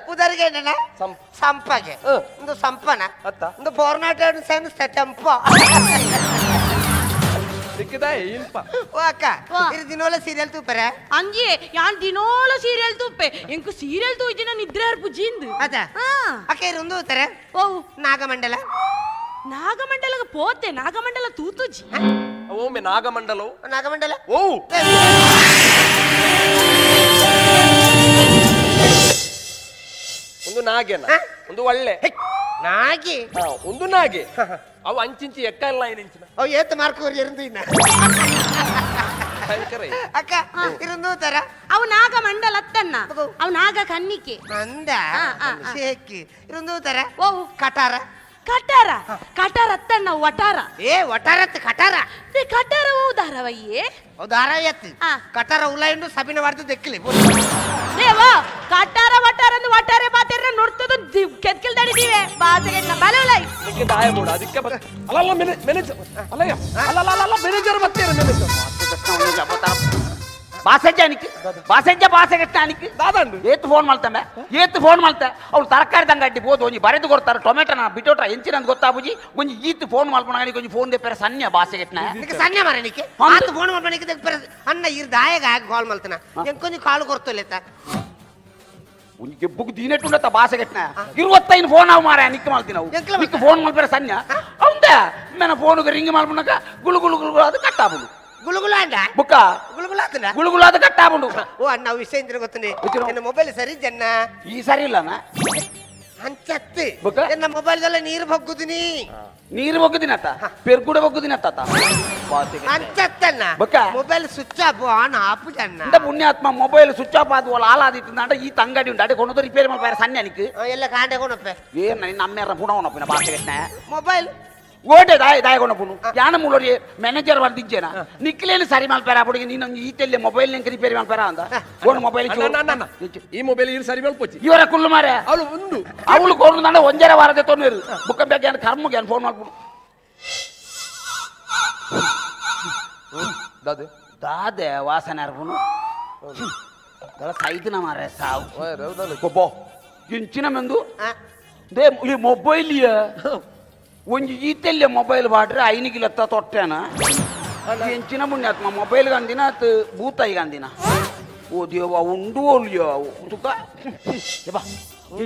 ಪುದರ್ಗೆ ಏನಣ್ಣ ಸಂಪಗೆ ಇಂದು ಸಂಪನ ಇಂದು ಪೋರ್ನಾಟ ಸೆನ್ಸ್ ಚಂಪ ಓ ಅಕ್ಕ ಇರು ದಿನೋಲ ಸೀರಿಯಲ್ ತೂಪರೆ ಅಂಜಿ ಯಾನ್ ದಿನೋಲ ಸೀರಿಯಲ್ ತೂಪೆ ಎಂಕು ಸೀರಿಯಲ್ ತೂಜಿನ ನಿದ್ರೆ ಹರ್ಪು ಜಿಂದು ಅದ ಅಕ್ಕ ಇರು ಒಂದು ತೂತಾರೆ ಓ ನಾಗಮಂಡಲ ನಾಗಮಂಡಲಗ ಪೋತೆ ನಾಗಮಂಡಲ ತೂತುಜಿ ಓಮೆ ನಾಗಮಂಡಲ ನಾಗಮಂಡಲ ಓ ಒಂದು ನಾಗೆನ ಒಂದು ಒಳ್ಳೆ ನಾಗಿ ಒಂದು ನಾಗೆ ಅವು ಅಂಚಿಂಚಿ ಎಕ್ಕ ಇಲ್ಲ ಇಂಚಿನ ಅವು ಏತ್ ಮಾರ್ಕ್ ಇருந்து ಇನ್ನ ಅಕ್ಕ ಇருந்து ತರ ಅವು ನಾಗಮಂಡಲ ಅತ್ತನ್ನ ಅವು ನಾಗ ಕನ್ನಿಕೆ ಅಂದ ಶೇಕಿ ಇருந்து ತರ ಓ ಕಟಾರ ಕಟಾರ ಕಟಾರ ಅತ್ತಣ್ಣ ವಟಾರ ಏ ವಟಾರ ಕಟಾರ ಕಟಾರ ಓ ಧಾರಾವಾಹಿಯೇ ಓ ಧಾರಾವಾಹಿ ಅತ್ತಿ ಕಟಾರ ಉಲಾಯಿಂಡು ಸಬಿನ ವಾರ್ದು ದೆಕ್ಕಲಿ ದೇವಾ ಕಟಾರ ವಟಾರ ಅಂದು ವಟಾರೆ ಬಾತೆರ್ನ ನೋಡ್ತದ ಕೆದ್ಕಿಲ್ ದಡಿದೀವೆ ಬಾತೆಗೆ ಬಲೆ ಉಲಾಯ್ ಅದಕ್ಕೆ ದಾಯ ಬೋಡ ಅದಕ್ಕೆ ಅಲ್ಲ ಅಲ್ಲ ಮ್ಯಾನೇಜರ್ ಅಲ್ಲಯ್ಯ ಅಲ್ಲ ಅಲ್ಲ ಅಲ್ಲ ಮ್ಯಾನೇಜರ್ ಬರ್ತೀರ ಮ್ಯಾನೇಜರ್ ಬಾಸೆಜ್ಜ ಬಾಸೆಜ್ಜ ಬಾಸೆಗೆಟ್ಟಾನಿಕ್ ದಾದಂಡು ಏತ್ ಫೋನ್ ಮಾಡ್ತಾನೆ ಏತ್ ಫೋನ್ ಮಾಡ್ತೆ ಅವಳು ತರಕಾರಿ ತಂಗಡ್ಡಿ ಬೋದು ಒಂಜಿ ಬರೆದು ಕೊಡ್ತಾರೆ ಟೊಮೆಟೊನ ಬಿಟೋಟ ಎಂಚಿನ ಗೊತ್ತಾಬುಜಿ ಒಂಜಿ ಈತ್ ಫೋನ್ ಮಾಡ್ಕೊಂಡು ಕೊಂಚ ಫೋನ್ ದೆಪ್ಪರೆ ಸನ್ಯ ಬಾಸೆಗೆಟ್ನ ನಿಕ್ಕೆ ಸನ್ಯ ಮಾರ ನಿಕ್ಕೆ ಆತ ಫೋನ್ ಮಾಡ್ಬಣಿಕೆ ದೆಪ್ಪರೆ ಅಣ್ಣ ಇರ್ ದಾಯಗ ಕಾಲ್ ಮಾಡ್ತಾನ ಎಂಕೊಂಜಿ ಕಾಲು ಕೊರ್ತೊಲೆತ್ತ ಒಂಜಿ ಗೆಬ್ಬುಗ್ ದೀನೆಟ್ಟುಂಡತ್ತ ಬಾಸೆಗೆಟ್ನ 25 ಫೋನ್ ಅವು ಮಾರ ನಿಕ್ ಮಾಡ್ತೀನಿ ನಾವು ನಿಕ್ ಫೋನ್ ಮಾಡ್ಬೇರೆ ಸನ್ಯ ಅವಂದ ಮೇನ ಫೋನ್ಗೆ ರಿಂಗ್ ಮಾಡ್ಬಣಕ ಗುಳು ಗುಳು ಗುಳು ಅದು ಕಟ್ಟಾಬುದು ಗುಳುಗುಳು ಅಂಡ ಬುಕ್ಕ ಗುಳುಗುಳು ಆತನ ಗುಳುಗುಳು ಅದು ಕಟ್ಟಾಬುಂಡು ಓ ಅಣ್ಣ ವಿಷಯ ಇಂದ್ರೆ ಗೊತ್ತನೆ ನನ್ನ ಮೊಬೈಲ್ ಸರಿ ಜನ್ನ ಈ ಸರಿ ಇಲ್ಲನ ಅಂಚತ್ತಿ ನನ್ನ ಮೊಬೈಲ್ದಲ್ಲ ನೀರು ಬಗ್ಗುದಿನಿ ನೀರು ಬಗ್ಗುದಿನತ್ತ ಪೆರ್ಗುಡ ಬಗ್ಗುದಿನತ್ತ ಅಂಚತ್ತಣ್ಣ ಬುಕ್ಕ mobile switch off on off ಜನ್ನ ಇಂದ ಪುಣ್ಯಾತ್ಮ ಮೊಬೈಲ್ ಸ್ವಿಚ್ ಆಫ್ ಆದ ಆಲಾದಿತ್ತು ಅಂಡ ಈ ತಂಗಡಿ ಉಂಟು ಅಡೆ ಕೊಂಡು ರಿಪೇರಿ ಮಾಡ್ಪಾರ ಸಣ್ಣ ನಿಕ್ ಎಲ್ಲ ಕಾಂಡೆ ಕೊನಪ್ಪೆ ಏನ್ ನಿನ್ನ ಅಮ್ಮೆರ ಪುಣ ಕೊನಪ್ಪಿನ ಬಾಸೆಗೆಟ್ನ ಮೊಬೈಲ್ ಓಟೆ ದಾಯ ದಾಯ ಕೊನಪುನು ಯಾನ ಮೂಲರಿ ಮ್ಯಾನೇಜರ್ ಬಂದಿದ್ದೇನ ನಿಕ್ಲೇನು ಸರಿ ಮಲ್ಪೇರ ಅಪ್ಪಡಿಗೆ ನೀನು ಈತೆಲ್ಲಿ ಮೊಬೈಲ್ ನಿಂಗೆ ರಿಪೇರಿ ಮಲ್ಪೇರ ಅಂದ ಓನ್ ಮೊಬೈಲ್ ಈ ಮೊಬೈಲ್ ಇರು ಸರಿ ಮಲ್ಪೊಚ್ಚಿ ಇವರ ಕುಲ್ಲು ಮಾರೆ ಅವಳು ಉಂಡು ಅವಳು ಕೊಡು ನನ್ನ ಒಂಜರ ವಾರದ ತೊಂದರೆ ಬುಕ್ಕ ಬ್ಯಾಗ್ ಏನು ಕರ್ಮಗೆ ಫೋನ್ ಮಾಡ್ಬಿಡು ದಾದೆ ದಾದೆ ವಾಸನೆ ಅರ್ಪುನು ಸೈತಿನ ಮಾರೆ ಸಾವು ಕೊಬ್ಬೋ ಇಂಚಿನ ಮೆಂದು They ಈ ಮೊಬೈಲ್ ಒಂಜಿ ಈತೆಲ್ಲ ಮೊಬೈಲ್ ಬಾಡ್ರೆ 5 ಕಿಲೋ ತೊಟ್ಟೆನ ಎಂಚಿನ ಪುಣ್ಯಾತ್ಮ ಮೊಬೈಲ್ ಗಂದಿನ ಅತ್ ಭೂತಾಯಿ ಗಂದಿನ ಓ ದೇವ ಉಂಡು ಒಲಿಯೋ ತುಕ ಬಾ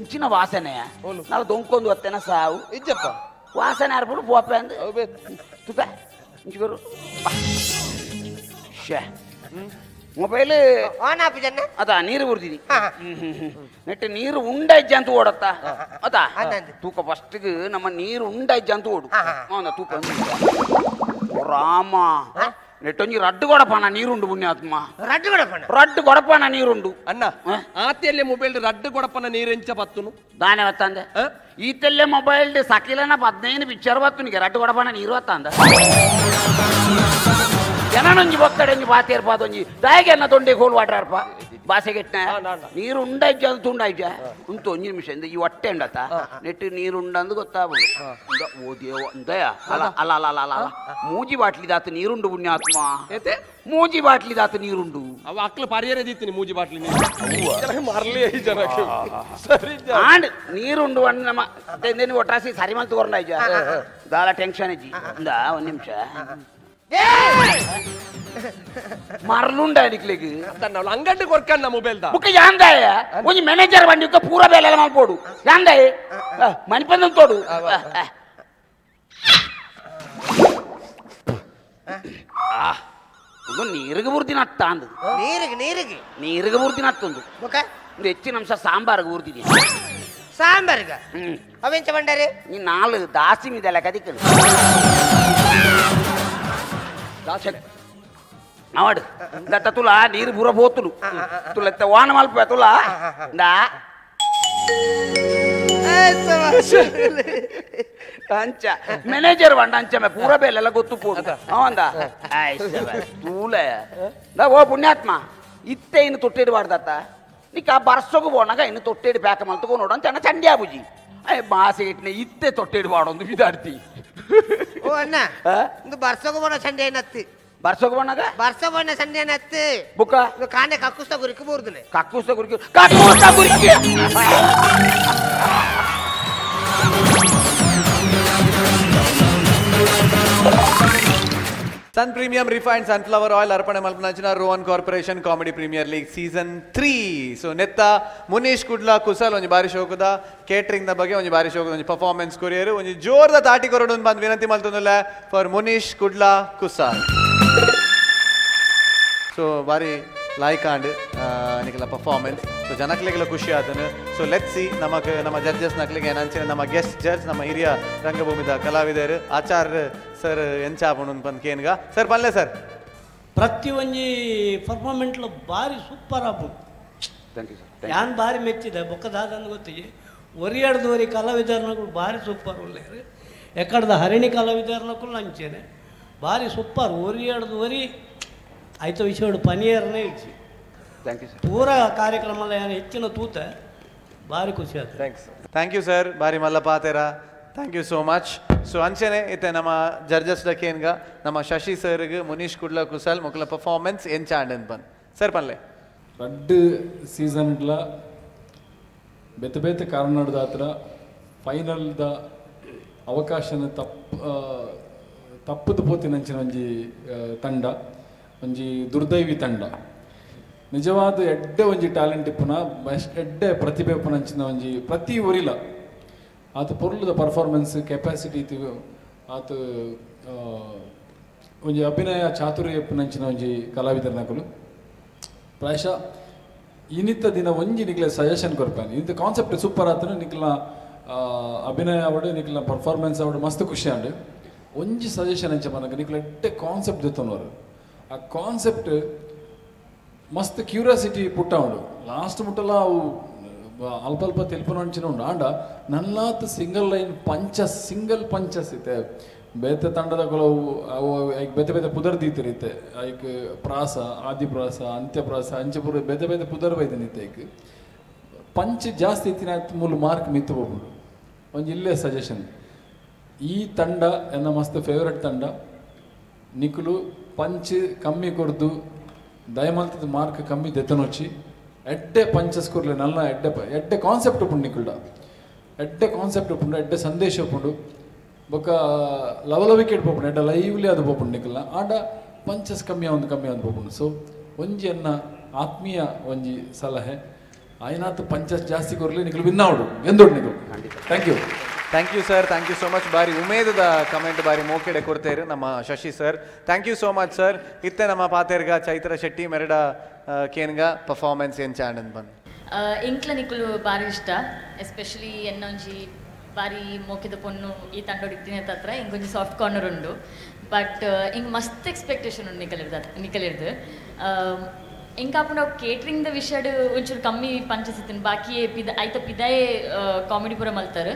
ಎಂಚಿನ ವಾಸನೆ ನಾನು ದೊಂಕೊಂದು ಹೊತ್ತೇನ ಸಾವು ಇಜ್ಜಪ್ಪ ವಾಸನೆ ಅರ್ಪಡು ಪೋಪೆ ಅಂದ್ ತುಕ ಇಂಚಿಗರು ಶೇ ಮೊಬೈಲ್ ಆನ್ ಆಪು ಜನ ಅದ ನೀರು ಬರ್ತೀನಿ ನೆಟ್ ನೀರು ಉಂಡ ಇಜ್ಜ ಅಂತ ಓಡತ್ತಾ ಅದ ತೂಕ ಫಸ್ಟ್ಗೆ ನಮ್ಮ ನೀರು ಉಂಡ ಇಜ್ಜ ಅಂತ ಓಡು ತೂಕ ರಾಮ ನೆಟ್ಟೊಂಜಿ ರಡ್ಡು ಕೊಡಪಣ ನೀರುಂಡು ಪುಣ್ಯಾತ್ಮ ರಡ್ಡು ಕೊಡಪಣ ರಡ್ಡು ಕೊಡಪಣ ನೀರುಂಡು ಅಣ್ಣ ಆತೆಲ್ಲೇ ಮೊಬೈಲ್ ರಡ್ಡು ಕೊಡಪನ ನೀರೆಂಚ ಬತ್ತುನು ದಾನೆ ಬತ್ತಂದೆ ಈತೆಲ್ಲೇ ಮೊಬೈಲ್ ಸಕಿಲನ 15 ಪಿಕ್ಚರ್ ಬತ್ತುನಿಗೆ ರಡ್ಡು ಕೊಡಪಣ ನೀರು ಬತ್ತಂದ ಜನನೊಂಜಿ ಬೊಕ್ಕಡೊಂಜಿ ಬಾತೇರ್ಪ ಅದೊಂಜಿ ದಾಯಿಗೆ ಅನ್ನ ತೊಂಡೆ ಕೋಲ್ ವಾಟರ್ ಅರ್ಪ ಬಾಸೆಗೆಟ್ನ ನೀರು ಉಂಡಾಯ್ಜ ಅದು ತುಂಡಾಯ್ಜ ಉಂಟು ಒಂಜಿ ನಿಮಿಷ ಇಂದ ಈ ಹೊಟ್ಟೆ ಉಂಡತ ನೆಟ್ಟು ನೀರು ಉಂಡಂದು ಗೊತ್ತಾಗ್ಬೋದು ಓ ದೇವ ದಯ ಅಲ್ಲ ಅಲ್ಲ ಅಲ್ಲ ಅಲ್ಲ ಅಲ್ಲ ಮೂಜಿ ಬಾಟ್ಲಿ ದಾತು ನೀರುಂಡು ಪುಣ್ಯಾತ್ಮ ಮೂಜಿ ಬಾಟ್ಲಿ ದಾತು ನೀರುಂಡು ಅವ ಅಕ್ಲು ಪರಿಯರೆ ದೀತೀನಿ ಮೂಜಿ ಬಾಟ್ಲಿ ನೀರು ಮರಲಿ ಜನಕ್ಕೆ ಸರಿ ಆಂಡ್ ನೀರುಂಡು ಅಣ್ಣ ನಮ್ಮ ಒಟ್ರಾಸಿ ಸರಿ ಮಲ್ತು ಕೊರಂಡಾಯ್ಜ ದಾಲ ಟೆನ್ಷನ್ ಇಜ್ಜಿ ಇಂದ ಒಂದು ನಿಮಿಷ ಮರಲುಂಡ ನಿಕ್ಲಿಗೆ ಅಂಗಡಿ ಕೊರ್ಕಣ್ಣ ಮೊಬೈಲ್ ಬುಕ್ ಯಾಂದಾಯ ಒಂಜಿ ಮ್ಯಾನೇಜರ್ ಬಂಡಿ ಪೂರ ಬೇಲೆ ಮಲ್ಪೋಡು ಯಾಂದಾಯ ಮನಿಪಂದ ತೋಡು ಇದು ನೀರಿಗೆ ಬುರ್ದಿನ ಅತ್ತ ಅಂದು ನೀರಿಗೆ ನೀರಿಗೆ ನೀರಿಗೆ ಬುರ್ದಿನ ಅತ್ತೊಂದು ಒಂದು ಹೆಚ್ಚಿನ ಅಂಶ ಸಾಂಬಾರ್ಗೆ ಬುರ್ದಿನಿ ಸಾಂಬಾರ್ಗ ಅವೆಂಚ ಬಂಡಾರೆ ನೀ ನಾಲು ದಾಸಿ ಮೀದೆಲ್ಲ ಕದಿಕ್ಕ ಅವಡು ದತ್ತ ತುಲ ನೀರು ಪೂರ ಪೋತುಲು ತುಲ ವಾನ ಮಲ್ಪ ತುಲ ಅಂಚ ಮ್ಯಾನೇಜರ್ ಬಂಡ ಅಂಚ ಪೂರ ಬೇಲೆಲ್ಲ ಗೊತ್ತು ಪೋದು ಅವಂದ ತೂಲ ಓ ಪುಣ್ಯಾತ್ಮ ಇತ್ತೆ ಇನ್ನು ತೊಟ್ಟೇಡು ನಿಕ್ಕ ಆ ಬರ್ಸೋಗು ಪೋನಾಗ ಇನ್ನು ತೊಟ್ಟೇಡು ಪ್ಯಾಕ್ ಮಲ್ತುಕೊ ನೋಡು ಅಂತ ಚಂಡಿ ಆಬುಜಿ ಅಯ್ಯ ಮಾಸೆ ಇಟ್ನೆ ಇತ್ತೆ ತೊಟ್ಟೇಡು ಬಾಡೊಂದು ವಿದಾಡ್ತಿ ಓ ಅಣ್ಣ ಇಂದು ಬರ್ಸೋಗು ಬೋಣ ಚಂಡಿ ಏನತ್ತಿ ಬರ್ಸೋಗು ಬೋಣಾಗ ಬರ್ಸೋ ಬೋಣ ಚಂಡಿ ಏನತ್ತಿ ಬುಕ್ಕ ಇದು ಕಾನೆ ಕಕ್ಕುಸ್ತ ಗುರಿக்கு ಬೋರ್ದುನೆ ಕಕ್ಕುಸ್ತ ಗುರಿக்கு ಕಕ್ಕುಸ್ತ ಗುರಿக்கு Sun Premium refined sunflower oil ಅರ್ಪಣೆ ಮಲ್ಪನಂಚಿನ Rohan corporation comedy premier league season 3. So ನೆತ್ತ ಮುನೀಶ್ ಕುಡ್ಲ ಕುಸಲ್ ಒಂಜಿ ಬಾರಿ ಶೋಕದ ಕೇಟರಿಂಗ್ the ಬಗ್ಗೆ ಒಂಜಿ ಬಾರಿ ಶೋಕದ ಒಂಜಿ ಪರ್ಫಾರ್ಮೆನ್ಸ್ ಕೊರಿಯರ್ ಒಂಜಿ ಜೋರದ ತಾಟಿ ಕೊರಡು ಬಂದು ವಿನಂತಿ ಮಲ್ತೊಂದುಲ್ಲ ಫಾರ್ ಮುನೀಶ್ ಕುಡ್ಲ ಕುಸಾಲ್. ಸೊ ಬಾರಿ ಲೈಕ್ ಆಂಡ್ ನಿಕಲ ಪರ್ಫಾರ್ಮೆನ್ಸ್. ಸೊ ಜನಕ್ಲೆಗೆಲ್ಲ ಖುಷಿ ಆತನು. ಸೊ let see ನಮಕ್ ನಮ್ಮ ಜಡ್ಜಸ್ ನಕ್ಲಿಗೆ ಏನಂಚಿನ ನಮ್ಮ ಗೆಸ್ಟ್ ಜಡ್ಜ್ ನಮ್ಮ ಹಿರಿಯ ರಂಗಭೂಮಿದ ಕಲಾವಿದರು ಆಚಾರ್ಯ ಸರ್ ಎಂಚಾಪಣು ಬಂದು ಕೇನ್ಗ ಸರ್ ಪಲ್ಲೆ ಸರ್. ಪ್ರತಿ ಒಂಜಿ ಪರ್ಫಾರ್ಮೆಂಟ್ಲ ಭಾರಿ super app. Thank you sir. ಯಾನ್ ಭಾರಿ ಮೆಚ್ಚಿದೆ ಬೊಕ್ಕದಾದಂದು ಗೊತ್ತಿಗೆ ಒರಿಯಾಡ್ದವರಿ ಕಲಾವಿದರ್ನಗಳು ಭಾರಿ ಸೂಪರ್ ಉಳ್ಳೇರು. ಎಕ್ಕಡ್ದ ಹರಿಣಿ ಕಲಾವಿದರ್ನಕ್ಕೂ ಅಂಚೇನೆ ಭಾರಿ ಸೂಪರ್ ಒರಿಯಾಡ್ದವರಿ ಆಯ್ತು ವಿಷಯ ಪನಿಯರ್ನೇ ಇಚ್ಚಿ. Thank you sir. ಪೂರ ಕಾರ್ಯಕ್ರಮ ಹೆಚ್ಚಿನ ತೂತ ಭಾರಿ ಖುಷಿ ಆಯ್ತು. Thanks thank you sir. ಭಾರಿ ಮಲ್ಲ ಪಾತೇರ. Thank you so much. So ಅಂಚನೆ ಇತ್ತೆ ನಮ್ಮ ಜಡ್ಜಸ್ ಡಕೇನ್ಗ ನಮ್ಮ ಶಶಿ ಸರ್ಗೆ ಮುನೀಶ್ ಕುಡ್ಲ ಕುಸಲ್ ಮೊಕಲ ಪರ್ಫಾರ್ಮೆನ್ಸ್ ಎಂಚಾಂಡ್ ಬಂದ್ ಸರ್ ಪಲ್ಲೆ. ರಡ್ಡು ಸೀಸನ್ಲ ಬೇತೆ ಬೇತೆ ಕಾರಣದ ಹತ್ರ ಫೈನಲ್ದ ಅವಕಾಶನ ತಪ್ಪದು ಪೋತಿನಂಚಿನ ಒಂಜಿ ತಂಡ ಒಂಜಿ ದುರ್ದೈವಿ ತಂಡ. ನಿಜವಾದ ಎಡ್ಡೆ ಒಂಜಿ ಟ್ಯಾಲೆಂಟ್ ಇಪ್ಪುನ ಎಡ್ಡೆ ಪ್ರತಿಭೆ ಇಪ್ಪುನಂಚಿನ ಒಂಜಿ ಪ್ರತಿ ಊರಿಲ ಆತ ಪೊರ್ಲುದ ಪರ್ಫಾರ್ಮೆನ್ಸ್ ಕೆಪಾಸಿಟಿ ಆತ ಒಂಜಿ ಅಭಿನಯ ಚಾತುರ್ಯ ಇಪ್ಪುನಂಚಿನ ಒಂಜಿ ಕಲಾವಿದರ್ನಕುಲು. ಪ್ರಾಯಶಃ ಇನ್ನಿತ್ತ ದಿನ ಒಂಜಿ ನಿಕ್ಲೆ ಸಜೆಷನ್ ಕೊರ್ಪಾನೆ ಇಂತ ಕಾನ್ಸೆಪ್ಟ್ ಸೂಪರ್ ಆತನು ನಿಕ್ಲ ಅಭಿನಯ ಅವಡು ನಿಕ್ಲ ಪರ್ಫಾರ್ಮೆನ್ಸ್ ಅವಡು ಮಸ್ತ್ ಖುಷಿ ಆಂಡ್ ಒಂಜಿ ಸಜೆಷನ್ ಅಂಚ ಪನಕ ನಿಕ್ಲ ಎಡ್ಡೆ ಕಾನ್ಸೆಪ್ಟ್ ದೆತ್ತೊನವರು ಆ ಕಾನ್ಸೆಪ್ಟ್ ಮಸ್ತ್ ಕ್ಯೂರಿಯಾಸಿಟಿ ಪುಟ್ಟ ಉಂಡು ಲಾಸ್ಟ್ ಮುಟ್ಟಲ ಅವು ಅಲ್ಪ ಅಲ್ಪ ತೆಲ್ಪನ ಅಂಚಿನ ಉಂಡು ಆಂಡ ನಲ್ಲಾತ್ single line punches single punches ಇತ್ತೆ ಬೇತೆ ತಂಡದ ಕೆಲವು ಅವು ಐಕ್ ಬೇತೆ ಬೇತೆ ಪುದರ್ ದೀತಿರಿತ್ತೆ ಐಕ್ ಪ್ರಾಸ ಆದಿಪ್ರಾಸ ಅಂತ್ಯಪ್ರಾಸ ಅಂಚೆಪುರ ಬೇತೆ ಬೇತೆ ಪುದರ್ ಬೈದನಿತ್ತೆ ಐಕ್ ಪಂಚ್ ಜಾಸ್ತಿ ಇತ್ತಿನ ಮೂಲು ಮಾರ್ಕ್ ಮಿತ್ತು ಹೋಗ್ಬಿಡು ಒಂಜಿ ಇಲ್ಲೇ ಸಜೆಷನ್. ಈ ತಂಡ ಎನ್ನ ಮಸ್ತ್ ಫೇವ್ರೆಟ್ ತಂಡ ನಿಕುಲು ಪಂಚ್ ಕಮ್ಮಿ ಕೊರ್ದು ದಯಮಲ್ತದ ಮಾರ್ಕ್ ಕಮ್ಮಿ ದೆತ್ತನೊಚ್ಚಿ ಎಡ್ಡೆ ಪಂಚಸ್ ಕೊರ್ಲೆ ನಲ್ಲ ಎಡ್ಡೆ ಎಡ್ಡೆ ಕಾನ್ಸೆಪ್ಟ್ ಉಪ್ಪುಂಡು ನಿಕುಲ್ಡ ಎಡ್ಡೆ ಕಾನ್ಸೆಪ್ಟ್ ಉಪ್ಪುಂಡು ಎಡ್ಡೆ ಸಂದೇಶ ಉಪ್ಪುಂಡು ಬೊಕ್ಕ ಲವಲವಿಕೆಟ್ ಪೋಪುಂಡು ಎಡ್ಡೆ ಲೈವ್ಲಿ ಅದು ಪೋಪುಂಡು ನಿಕಲ್ನ ಆಂಡ ಪಂಚಸ್ ಕಮ್ಮಿ ಆವೊಂದು ಕಮ್ಮಿ ಆವೊಂದು ಪೋಪುಂಡು ಸೊ ಒಂಜಿ ಎನ್ನ ಆತ್ಮೀಯ ಒಂಜಿ ಸಲಹೆ ಆಯ್ನಾತ್ ಪಂಚಸ್ ಜಾಸ್ತಿ ಕೊರಲಿ ನಿಕಲು win ಆವಡು ಎಂದೋಡು ನಿಕಲು. Thank you. Thank you sir, thank you so much. ಬಾರಿ ಉಮೇದದ ಕಮೆಂಟ್ ಬಾರಿ ಮೋಕೆಡೆ ಕೊಡ್ತೇರು ನಮ್ಮ Shashi sir. Thank you so much sir. ಇತ್ತೆ ನಮ್ಮ ಪಾತೇರ್ಗ ಚೈತ್ರ ಶೆಟ್ಟಿ ಮೆರಡ ಕೇನ್ಗ ಪರ್ಫಾರ್ಮೆನ್ಸ್ ಏನು ಚಾಂಡನ್ ಬಂದು ಎಂಕ್ಲ ನಿಕುಲು ಬಾರಿ ಇಷ್ಟ ಎಸ್ಪೆಷಲಿ ಎನ್ನೊಂಜಿ ಬಾರಿ ಮೋಕೆದ ಪೊಣ್ಣು ಈ ತಂಡೋಡಿದ್ದೀನಿ ಹತ್ರ ಇಂಕೊಂಜಿ ಸಾಫ್ಟ್ ಕಾರ್ನರ್ ಉಂಡು ಬಟ್ ಇಂಗ್ ಮಸ್ತ್ ಎಕ್ಸ್ಪೆಕ್ಟೇಷನ್ ಉಂಡು ನಿಕಲಿರ್ದ ನಿಕಲಿರ್ದು ಇಂಕಾಪುಂಡ ಕೇಟ್ರಿಂಗ್ the ವಿಷಯಡ್ ಒಂಚೂರು ಕಮ್ಮಿ ಪಂಚಸ್ ಇತ್ತಿನ ಬಾಕಿ ಪಿದ ಐತ ಪಿದಾಯೇ ಕಾಮಿಡಿ ಪೂರ ಮಲ್ತಾರೆ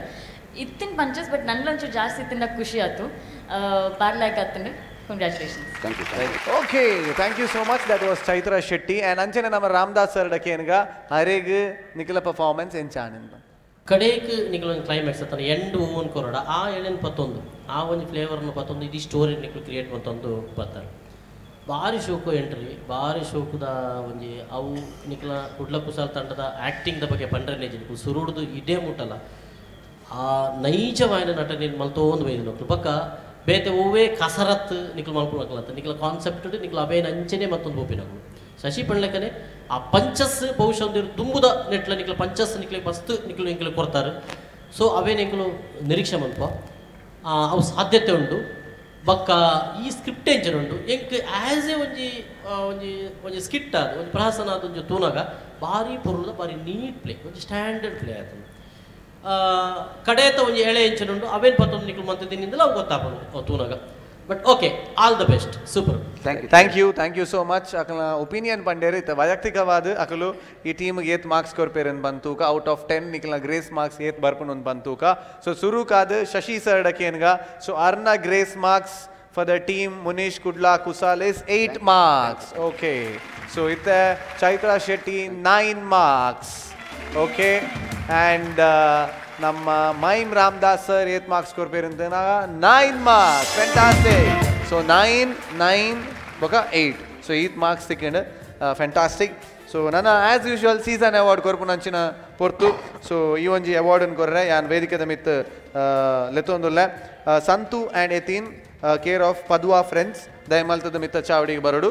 ಇತ್ತಿನ ಪಂಚಸ್ ಬಟ್ ನನ್ಲ ಒಂಚೂರು ಜಾಸ್ತಿ ಇತ್ತಿನ ಖುಷಿ ಆಯ್ತು ಬಾರ್ like ಆತಂಡು. Congratulations. Thank you. Okay, thank you so much. That was Chaitra Shetty and ಅಂಚನೆ ನಮ್ಮ ರಾಮದಾಸ್ ಸರ್ ಡಕೇನ್ಗ ಹರೇಗ್ ನಿಖಲ ಪರ್ಫಾರ್ಮೆನ್ಸ್ ಎಂಚಾನಂದ ಕಡೆಗೆ ನಿಖಲ ಒಂದು ಕ್ಲೈಮ್ಯಾಕ್ಸ್ ಅತನ ಎಂಡ್ ಓನ್ ಕೊರಡ ಆ ಎಳೆನ್ ಪತ್ತೊಂದು ಆ ಒಂದು ಫ್ಲೇವರ್ನ ಪತ್ತೊಂದು ಇಡೀ ಸ್ಟೋರಿ ನಿಖಲು ಕ್ರಿಯೇಟ್ ಮತ್ತೊಂದು ಬರ್ತಾರೆ. ಭಾರಿ ಶೋಕು ಎಂಟ್ರಿ ಭಾರಿ ಶೋಕುದ ಒಂಜಿ ಅವು ನಿಖಲ ಕುಡ್ಲ ಕುಸಾಲ್ ತಂಡದ ಆ್ಯಕ್ಟಿಂಗ್ದ ಬಗ್ಗೆ ಪಂಡ್ರೆ ನಿಜ ಸುರುಡ್ದು ಇದೇ ಮುಟ್ಟಲ್ಲ ಆ ನೈಜವಾಯಿನ ನಟನೆ ಮಲ್ತೋಂದು ಬೈದು ನಕ್ಲು ಪಕ್ಕ ಬೇತೆ ಒವ್ವೇ ಕಸರತ್ ನಿಖಲು ಮಲ್ಪುನಕ್ಲತ್ತ ನಿಖಲ ಕಾನ್ಸೆಪ್ಟ್ ನಿಖಲು ಅವೇನ ಅಂಚನೆ ಮತ್ತೊಂದು ಬೋಪಿನಕ್ಲು ಶಶಿ ಪಣ್ಲೆಕ್ಕನೆ ಆ ಪಂಚಸ್ ಬಹುಶಃ ಒಂದು ತುಂಬುದ ನೆಟ್ಲ ನಿಖಲು ಪಂಚಸ್ ನಿಖಲು ಮಸ್ತ್ ನಿಖಲು ಇಂಕ್ಲು ಕೊಡ್ತಾರೆ. ಸೊ ಅವೇ ನಿಖಲು ನಿರೀಕ್ಷೆ ಮಲ್ಪ ಅವು ಸಾಧ್ಯತೆ ಉಂಟು. ಬಕ್ಕ ಈ ಸ್ಕ್ರಿಪ್ಟ್ ಎಂಚನೆ ಉಂಟು ಎಂಕ್ ಆ್ಯಸ್ ಎ ಒಂಜಿ ಒಂಜಿ ಒಂಜಿ ಸ್ಕಿಟ್ ಅದು ಒಂಜಿ ಪ್ರಹಸನ ಅದು ಒಂಜಿ ತೂನಾಗ ಭಾರಿ ಪೊರುದ ಭಾರಿ ನೀಟ್ ಪ್ಲೇ ಒಂಜಿ ಸ್ಟ್ಯಾಂಡರ್ಡ್ ಪ್ಲೇ ಆಯ್ತು. ಕಡೆತ ಒಂಜಿ ಎಳೆ ಎಂಚನೆ ಉಂಟು ಅವೇನು ಪತ್ತೊಂದು ನಿಖಲು ಮಂತಿದ್ದಿಂದಲೇ ಅವು ಗೊತ್ತಾಪನು ತೂನಾಗ. But okay, all the best, super. Thank you, thank you so much. ಅಕಲ ಒಪಿನಿಯನ್ ಪಂಡೇರು ಇತ್ತ ವೈಯಕ್ತಿಕವಾದ ಅಕಲು ಈ ಟೀಮ್ಗೆ ಏತ್ ಮಾರ್ಕ್ಸ್ ಕೊರ್ಪೇರನ್ ಬಂತೂಕ ಔಟ್ ಆಫ್ 10 ನಿಖಲ ಗ್ರೇಸ್ ಮಾರ್ಕ್ಸ್ ಏತ್ ಬರ್ಪುನ್ ಬಂತೂಕ. ಸೊ ಸುರುಕಾದ ಶಶಿ ಸರ್ ಡಕೇನ್ಗ ಸೊ ಅರ್ನ grace marks for the team Munish Kudla Kusal is 8 marks. Okay, so ಇತ್ತ Chaitra Shetty 9 marks. Okay, and ನಮ್ಮ ಮೈಮ್ ರಾಮದಾಸ್ ಸರ್ ಏತ್ ಮಾರ್ಕ್ಸ್ ಕೊರ್ಪೇರಂತ 9 ಮಾರ್ಕ್ಸ್. ಫ್ಯಾಂಟಾಸ್ಟಿಕ್. ಸೊ 9 9 ಬೊಕ 8 ಸೊ ಈತ್ ಮಾರ್ಕ್ಸ್ ತಿಕ್ಕಂಡು ಫ್ಯಾಂಟಾಸ್ಟಿಕ್. ಸೊ ನನ್ನ ಆ್ಯಸ್ ಯೂಶುವಲ್ ಸೀಸನ್ ಅವಾರ್ಡ್ ಕೊರ್ಪುನ ಅಂಚಿನ ಪೊರ್ತು. ಸೊ ಈ ಒಂಜಿ ಅವಾರ್ಡನ್ನು ಕೊರ್ರೆ ಯಾನ್ ವೇದಿಕೆದ ಮಿತ್ ಲೆತ್ತೊಂದುಲ್ಲೆ Santhu and Yatin care of Padwa friends ದಯಮಲ್ತದ ಮಿತ್ತ ಚಾವಡಿಗೆ ಬರಡು.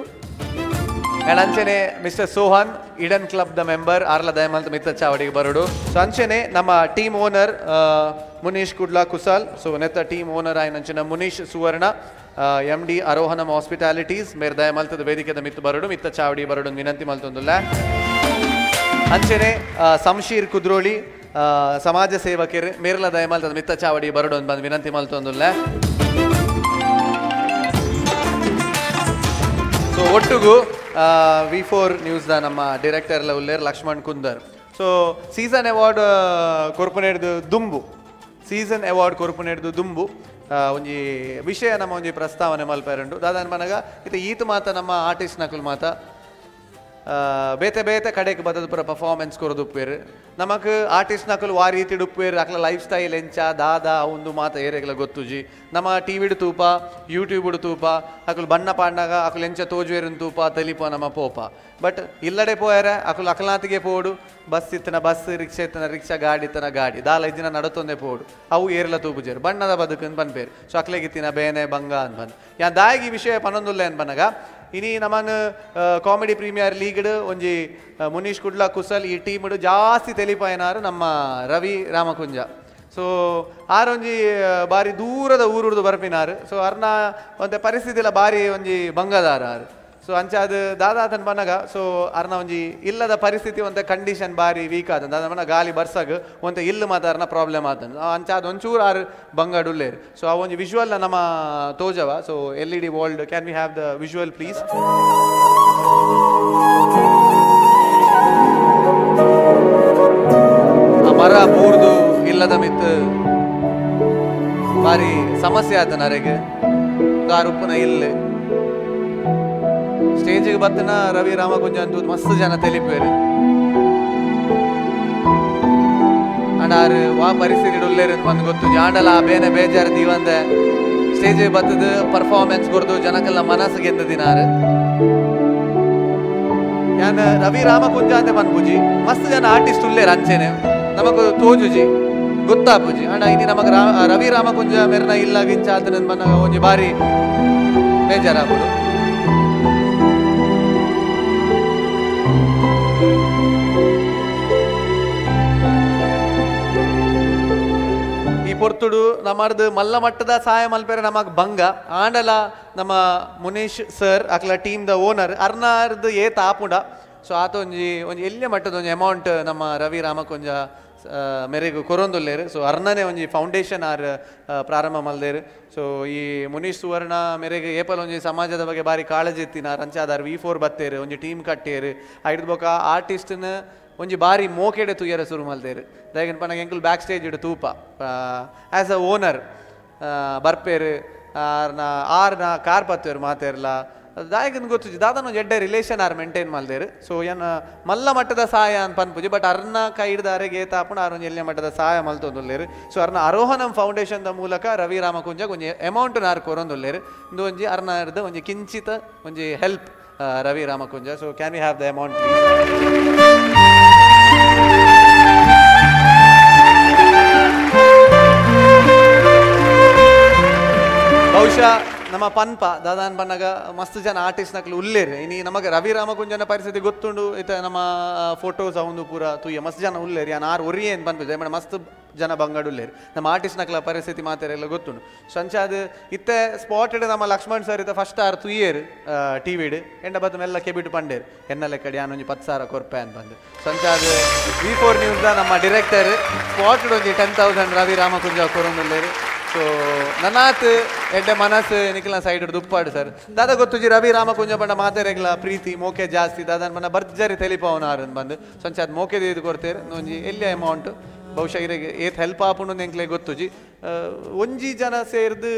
ಆ್ಯಂಡ್ ಅಂಚನೆ mister Sohan Eden club the member ಆರ್ಲ ದಯಮಲ್ತ ಮಿತ್ತ ಚಾವಡಿಗೆ ಬರಡು. ಸೊ ಅಂಚನೆ ನಮ್ಮ team owner Munish Kudla Kusal so ನೆತ್ತ ಟೀಮ್ ಓನರ್ ಆಯ್ನಂಚಿನ Munish Suvarna M D Arohanam hospitalities ಮೇರ್ ದಯಮಲ್ತದ ವೇದಿಕೆದ ಮಿತ್ತು ಬರಡು ಮಿತ್ತ ಚಾವಡಿ ಬರಡು ವಿನಂತಿ ಮಲ್ತೊಂದುಲ್ಲ. ಅಂಚನೆ ಸಂಶೀರ್ ಕುದ್ರೋಳಿ ಸಮಾಜ ಸೇವಕರು ಮೇರ್ಲ ದಯಮಲ್ತದ ಮಿತ್ತ ಚಾವಡಿ ಬರಡು ಬಂದು ವಿನಂತಿ ಮಲ್ತೊಂದುಲ್ಲ. ಸೊ ಒಟ್ಟುಗು V4 ನ್ಯೂಸ್ದ ನಮ್ಮ ಡೈರೆಕ್ಟರ್ ಉಲ್ಲೇರ್ Lakshman Kundar. So season award ಕೊರ್ಪುನೇಡ್ದು ದುಂಬು ಸೀಸನ್ ಅವಾರ್ಡ್ ಕೊರ್ಪುನೇಡ್ದು ದುಂಬು ಒಂಜಿ ವಿಷಯ ನಮ್ಮ ಒಂಜಿ ಪ್ರಸ್ತಾವನೆ ಮಲ್ಪೆರಂಡು ದಾದಾನ್ ಮನಗ ಇತ್ತೆ ಈತ ಮಾತ ನಮ್ಮ ಆರ್ಟಿಸ್ಟ್ ನಕುಲ್ ಮಾತ ಬೇತೆ ಬೇತೆ ಕಡೆಗೆ ಬದದ ಪೂರ ಪರ್ಫಾರ್ಮೆನ್ಸ್ ಕೊರದುಪ್ಪೇರು ನಮಕ್ ಆರ್ಟಿಸ್ಟ್ ನಕಲು ವಾ ರೀತಿ ಉಪ್ಪೇರು ಅಕ್ಲ ಲೈಫ್ ಸ್ಟೈಲ್ ಎಂಚ ದಾದಾ ಒಂದು ಮಾತ ಏರೆಗ್ಲ ಗೊತ್ತುಜಿ ನಮ್ಮ ಟಿ ವಿಡು ತೂಪ ಯೂಟ್ಯೂಬುಡು ತೂಪ ಅಕುಲು ಬಣ್ಣ ಪಾಂಡಾಗ ಅಕುಲು ಎಂಚ ತೋಜುವೇರನ್ ತೂಪ ತಲಿಪ ನಮ್ಮ ಪೋಪ ಬಟ್ ಇಲ್ಲಡೆ ಪೋಯರ ಅಕುಲು ಅಕಲಾತಿಗೆ ಪೋಡು ಬಸ್ ಇತ್ತನ ಬಸ್ ರಿಕ್ಷಾ ಇತ್ತನ ರಿಕ್ಷಾ ಗಾಡಿ ಇತ್ತನ ಗಾಡಿ ದಾಲ ಇದ್ದಿನ ನಡತೊಂದೇ ಪೋಡು ಅವು ಏರ್ಲ ತೂಪುಜೇರು ಬಣ್ಣದ ಬದುಕನ್ ಬನ್ಪೇರು ಸೊ ಅಕ್ಲೆಗಿತ್ತಿನ ಬೇನೆ ಬಂಗ ಅನ್ ಬಂದು ಯಾ ದಾಯಿಗೆ ವಿಷಯ ಪನೊಂದುಲ್ಲ ಅನ್ ಬನ್ನಗ ಇನಿ ನಮನ್ ಕಾಮಿಡಿ ಪ್ರೀಮಿಯರ್ ಲೀಗ್ಡ್ ಒಂಜಿ ಮುನೀಶ್ ಕುಡ್ಲ ಕುಸಲ್ ಈ ಟೀಮ್ಡ್ ಜಾಸ್ತಿ ತೆಲಿಪಾಯನಾರು ನಮ್ಮ ರವಿ ರಾಮಕುಂಜ. ಸೊ ಆರೊಂಜಿ ಬಾರಿ ದೂರದ ಊರುಡ್ದು ಬರ್ಪಿನಾರು. ಸೊ ಅರ್ನ ಒಂತೆ ಪರಿಸ್ಥಿತಿ ಬಾರಿ ಒಂಜಿ ಬಂಗದಾರ ಆರು. ಸೊ ಅಂಚಾದ ದಾದಾತನ್ ಬನ್ನಗ ಸೊ ಅರ್ನ ಒಂಜಿ ಇಲ್ಲದ ಪರಿಸ್ಥಿತಿ ಒಂತೆ ಕಂಡೀಷನ್ ಬಾರಿ ವೀಕ್ ಆದ ದಾದ ಬನ್ನ ಗಾಲಿ ಬರ್ಸಗ್ ಒಂತೆ ಇಲ್ಲು ಮಾತ ಅರ್ನ ಪ್ರಾಬ್ಲಮ್ ಆತನ್ ಅಂಚಾದ ಒಂಚೂರು ಆರು ಬಂಗಡುಲ್ಲೇರು. ಸೊ ಆ ಒಂಜಿ ವಿಜುವಲ್ ನಮ್ಮ ತೋಜವ. So L E D world can we have the visual please. ಆ ಮರ ಮೂರ್ದು ಇಲ್ಲದ ಮಿತ್ ಬಾರಿ ಸಮಸ್ಯೆ ಆತನ ಅರೆಗೆ ದಾರುಪ್ಪುನ ಇಲ್ಲಿ ಸ್ಟೇಜಿಗೆ ಬತ್ತನ ರವಿ ರಾಮಕುಂಜ ಅಂತ ಮಸ್ತ್ ಜನ ತೆಲಿಪೇರು ಅಂಡಾರು ವಾ ಪರಿಸ್ಥಿತಿ ಉಲ್ಲೇರು ಬಂದು ಗೊತ್ತು ಜಾಂಡಲ ಬೇನೆ ಬೇಜಾರು ದೀವಂದೆ ಸ್ಟೇಜಿಗೆ ಬತ್ತದ ಪರ್ಫಾರ್ಮೆನ್ಸ್ ಕೊರ್ದು ಜನಕ್ಕೆಲ್ಲ ಮನಸ್ಸು ಗೆದ್ದ ದಿನಾರು ಯಾನ್ ರವಿ ರಾಮಕುಂಜ ಅಂತ ಬಂದ್ಪುಜಿ ಮಸ್ತ್ ಜನ ಆರ್ಟಿಸ್ಟ್ ಉಲ್ಲೇರು ಅಂಚೆನೆ ನಮಕ್ ತೋಜುಜಿ. ಗೊತ್ತಾಪುಜಿ ಅಂಡ ಇನಿ ನಮಗ್ ರವಿ ರಾಮಕುಂಜ ಮೆರ್ನ ಇಲ್ಲ ಗಿಂಚಾತನ ಮನ ಒಂಜಿ ಬಾರಿ ಬೇಜಾರಾಪುಡು. ಈ ಪೊರ್ತುಡು ನಮ್ಮರ್ದು ಮಲ್ಲ ಮಟ್ಟದ ಸಹಾಯ ಮಲ್ಪೆರೆ ನಮಗ್ ಭಂಗ ಆಂಡಲ ನಮ್ಮ ಮುನೀಶ್ ಸರ್ ಅಕ್ಲ team the owner ಅರ್ನಾರ್ದು ಏತ್ ಆಪುಂಡ. ಸೊ ಆತ ಒಂಜಿ ಒಂಜಿ ಎಲ್ಯ ಮಟ್ಟದ ಒಂಜಿ ಅಮೌಂಟ್ ನಮ್ಮ ರವಿ ರಾಮಕುಂಜ ಮೆರೆಗು ಕೊರೊಂದುಲ್ಲೇರು. ಸೊ ಅರ್ನನೆ ಒಂಜಿ ಫೌಂಡೇಶನ್ ಆರ್ ಪ್ರಾರಂಭ ಮಲ್ದೇರು. ಸೊ ಈ ಮುನೀಶ್ ಸುವರ್ಣ ಮೆರೆಗೆ ಏಪಲ್ ಒಂಜಿ ಸಮಾಜದ ಬಗ್ಗೆ ಬಾರಿ ಕಾಳಜಿ ಇತ್ತಿನಾರ್ ಅಂಚಾದಾರ್ V4 ಬತ್ತೇರು ಒಂಜಿ ಟೀಮ್ ಕಟ್ಟೇರು ಐಡ್ದು ಬೊಕ ಆರ್ಟಿಸ್ಟ್ನ ಒಂಜಿ ಬಾರಿ ಮೋಕೆಡೆ ತುಯ್ಯರ ಶುರು ಮಲ್ದೇರು. ದಾಯೆಗಂತ ಪಂಡ ಎಂಕುಲು ಬ್ಯಾಕ್ ಸ್ಟೇಜ್ ಇಡು ತೂಪ ಆ್ಯಸ್ ಅ ಓನರ್ ಬರ್ಪೇರು ಆರ್ನ ಆರ್ನ ಕಾರ್ ಪತ್ತೇರು ಮಾತೇರ್ಲ ದಾಯಕನ್ ಗೊತ್ತುಜಿ ದಾದನ ಒಂಜಿ ಎಡ್ಡೆ relation R maintain ಮಲ್ದೇರು. ಸೊ ಏನ ಮಲ್ಲ ಮಟ್ಟದ ಸಹಾಯ ಅಂತ ಪನ್ಪುಜಿ ಬಟ್ ಅರ್ನ ಕೈ ಹಿಡ್ದಾರೆ ಗೇತಾಪುಂಡು ಆರ್ ಒಂಜಿ ಎಲ್ಯ ಮಟ್ಟದ ಸಹಾಯ ಮಲ್ತೊಂದುಲ್ಲೇರು. ಸೊ ಅರ್ನ ಅರೋಹಣಂ ಫೌಂಡೇಶನ್ the ಮೂಲಕ ರವಿ ರಾಮಕುಂಜ ಒಂಜಿ ಅಮೌಂಟ್ ಆರ್ ಕೊರೊಂದುಲ್ಲೇರು. ಇಂದು ಒಂಜಿ ಅರ್ನ ಒಂಜಿ ಕಿಂಚಿತ ಒಂಜಿ help Ravi Ramakunja. So can we have the amount please? ಬಹುಶಃ ನಮ್ಮ ಪನ್ಪ ದಾದಾನ್ ಪನ್ನಗ ಮಸ್ತ್ ಜನ ಆರ್ಟಿಸ್ಟ್ ನಕಲು ಉಲ್ಲೇರು. ಇನಿ ನಮಗೆ ರವಿ ರಾಮಕುಂಜನ ಪರಿಸ್ಥಿತಿ ಗೊತ್ತುಂಡು ಇತ್ತ ನಮ್ಮ ಫೋಟೋಸ್ ಅವಂದು ಪೂರ ತೂಯ ಮಸ್ತ್ ಜನ ಉಲ್ಲೇರು ಯಾನ್ ಆರ್ ಒರಿಯೇನ್ ಪನ್ಪುಜ ಮೇಡ ಮಸ್ತ್ ಜನ ಬಂಗಡ್ ಉಲ್ಲೇರು. ನಮ್ಮ ಆರ್ಟಿಸ್ಟ್ ನಕಲ ಪರಿಸ್ಥಿತಿ ಮಾತೆರೆಲ್ಲ ಗೊತ್ತುಂಡು. ಸೊ ಅಂಚಾದ ಇತ್ತೆ ಸ್ಪಾಟೆಡ್ ನಮ್ಮ ಲಕ್ಷ್ಮಣ್ ಸರ್ ಇತ್ತ ಫಸ್ಟ್ ಆರ್ ತುಯ್ಯೇರು ಟಿ ವಿಡ್ ಎಂಡ ಬತ್ತು ಮೆಲ್ಲ ಕೆಬಿಟ್ಟು ಪಂಡೇರು ಎನ್ನ ಲೆಕ್ಕಡಿ ಯಾನ್ ಒಂಜಿ 10,000 ಕೊರ್ಪೆ ಅಂತ ಬಂದು. ಸೊ ಅಂಚಾದ V4 news ನಮ್ಮ ಡೈರೆಕ್ಟರ್ ಸ್ಪಾಟೆಡ್ ಒಂಜಿ 10,000 ರವಿ ರಾಮಕುಂಜ ಕೊರೊಂದುಲ್ಲೇರು. ಸೊ ನನಾತ್ ಎಡ್ಡೆ ಮನಸ್ಸು ನಿಖಿಲ ಸೈಡ್ ದುಪ್ಪಾಡು ಸರ್ ದಾದಾ ಗೊತ್ತುಜಿ ರವಿ ರಾಮಕುಂಜ ಪಂಡ ಮಾತೆರೆಗ್ಲ ಪ್ರೀತಿ ಮೋಕೆ ಜಾಸ್ತಿ ದಾದಾ ಮನ ಭರ್ಜರಿ ತೆಲಿಪವನಾರ್ ಬಂದು. ಸೊ ಅಂಚ ಅದು ಮೋಕೆ ಇದು ಕೊಡ್ತೇರು ಒಂಜಿ ಎಲ್ಲಿ ಅಮೌಂಟ್ ಬಹುಶಃ ಇರೆಗ್ ಏತ್ ಹೆಲ್ಪ್ ಆಪುಂಡು ಎಂಕ್ಲೆ ಗೊತ್ತುಜಿ. ಒಂಜಿ ಜನ ಸೇರ್ದು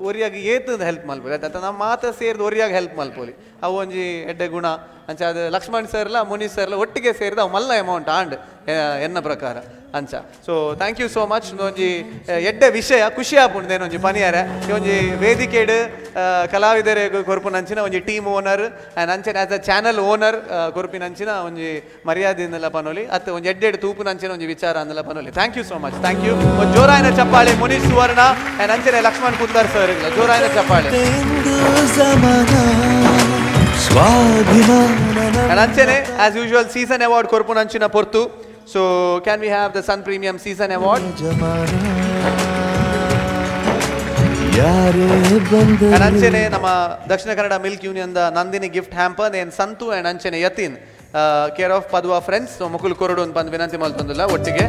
ಒರಿಯಾಗಿ ಏತ್ ಹೆಲ್ಪ್ ಮಲ್ಪೊಲಿ ಅತ್ತ ನಮ್ಮ ಮಾತ ಸೇರ್ದು ಒರಿಯಾಗಿ ಹೆಲ್ಪ್ ಮಲ್ಪೊಲಿ ಅವು ಒಂಜಿ ಎಡ್ಡೆ ಗುಣ. ಅಂಚ ಅದು ಲಕ್ಷ್ಮಣ್ ಸರ್ಲ ಮುನೀಶ್ ಸರ್ಲ ಒಟ್ಟಿಗೆ ಸೇರಿದ ಅವು ಮಲ್ಲ ಅಮೌಂಟ್ ಆಂಡ್ ಎನ್ನ ಪ್ರಕಾರ ಅಂಚ. So thank you so much. ಒಂಜಿ ಎಡ್ಡೆ ವಿಷಯ ಖುಷಿ ಆಪುಂಡು ಒಂಜಿ ಪನಿಯಾರೆ ಒಂಜಿ ವೇದಿಕೆಡ್ ಕಲಾವಿದರೆ ಕೊರ್ಪುನಂಚಿನ ಒಂಜಿ team owner and ಅಂಚನೆ as a channel owner ಕೊರ್ಪಿನಂಚಿನ ಒಂಜಿ ಮರ್ಯಾದೆಯಿಂದಲ ಪನೋಲಿ ಅತ್ತ ಒಂಜಿ ಎಡ್ಡೆಡ್ ತೂಪುನಂಚಿನ ಒಂಜಿ ವಿಚಾರ ಅಂದಲ ಪನೋಲಿ. Thank you so much. Thank you. ಒಂದು ಜೋರಾಯನ ಚಪ್ಪಾಳೆ ಮುನೀಶ್ ಸುವರ್ಣ ಆ್ಯಂಡ್ ಅಂಚನೆ ಲಕ್ಷ್ಮಣ್ ಕುಂದರ್ ಸರ್ ಜೋರಾಯನ ಚಪ್ಪಾಳೆ. ಆ್ಯಂಡ್ ಅಂಚನೆ as usual season award ಕೊರ್ಪುನಂಚಿನ ಪೊರ್ತು. So can we have the Sun Premium Season Award? And ಅಂಚನೆ ನಮ್ಮ Dakshina Kannada milk union the Nandini gift hamper ನೇನ್ Santhu ಅಂಡ್ ಅಂಚನೆ Yatin care of Padua friends. So Mukul ಕೊರಡು ಅಂತ ಬಂದು ವಿನಂತಿ ಮಲ್ತೊಂದಿಲ್ಲ ಒಟ್ಟಿಗೆ.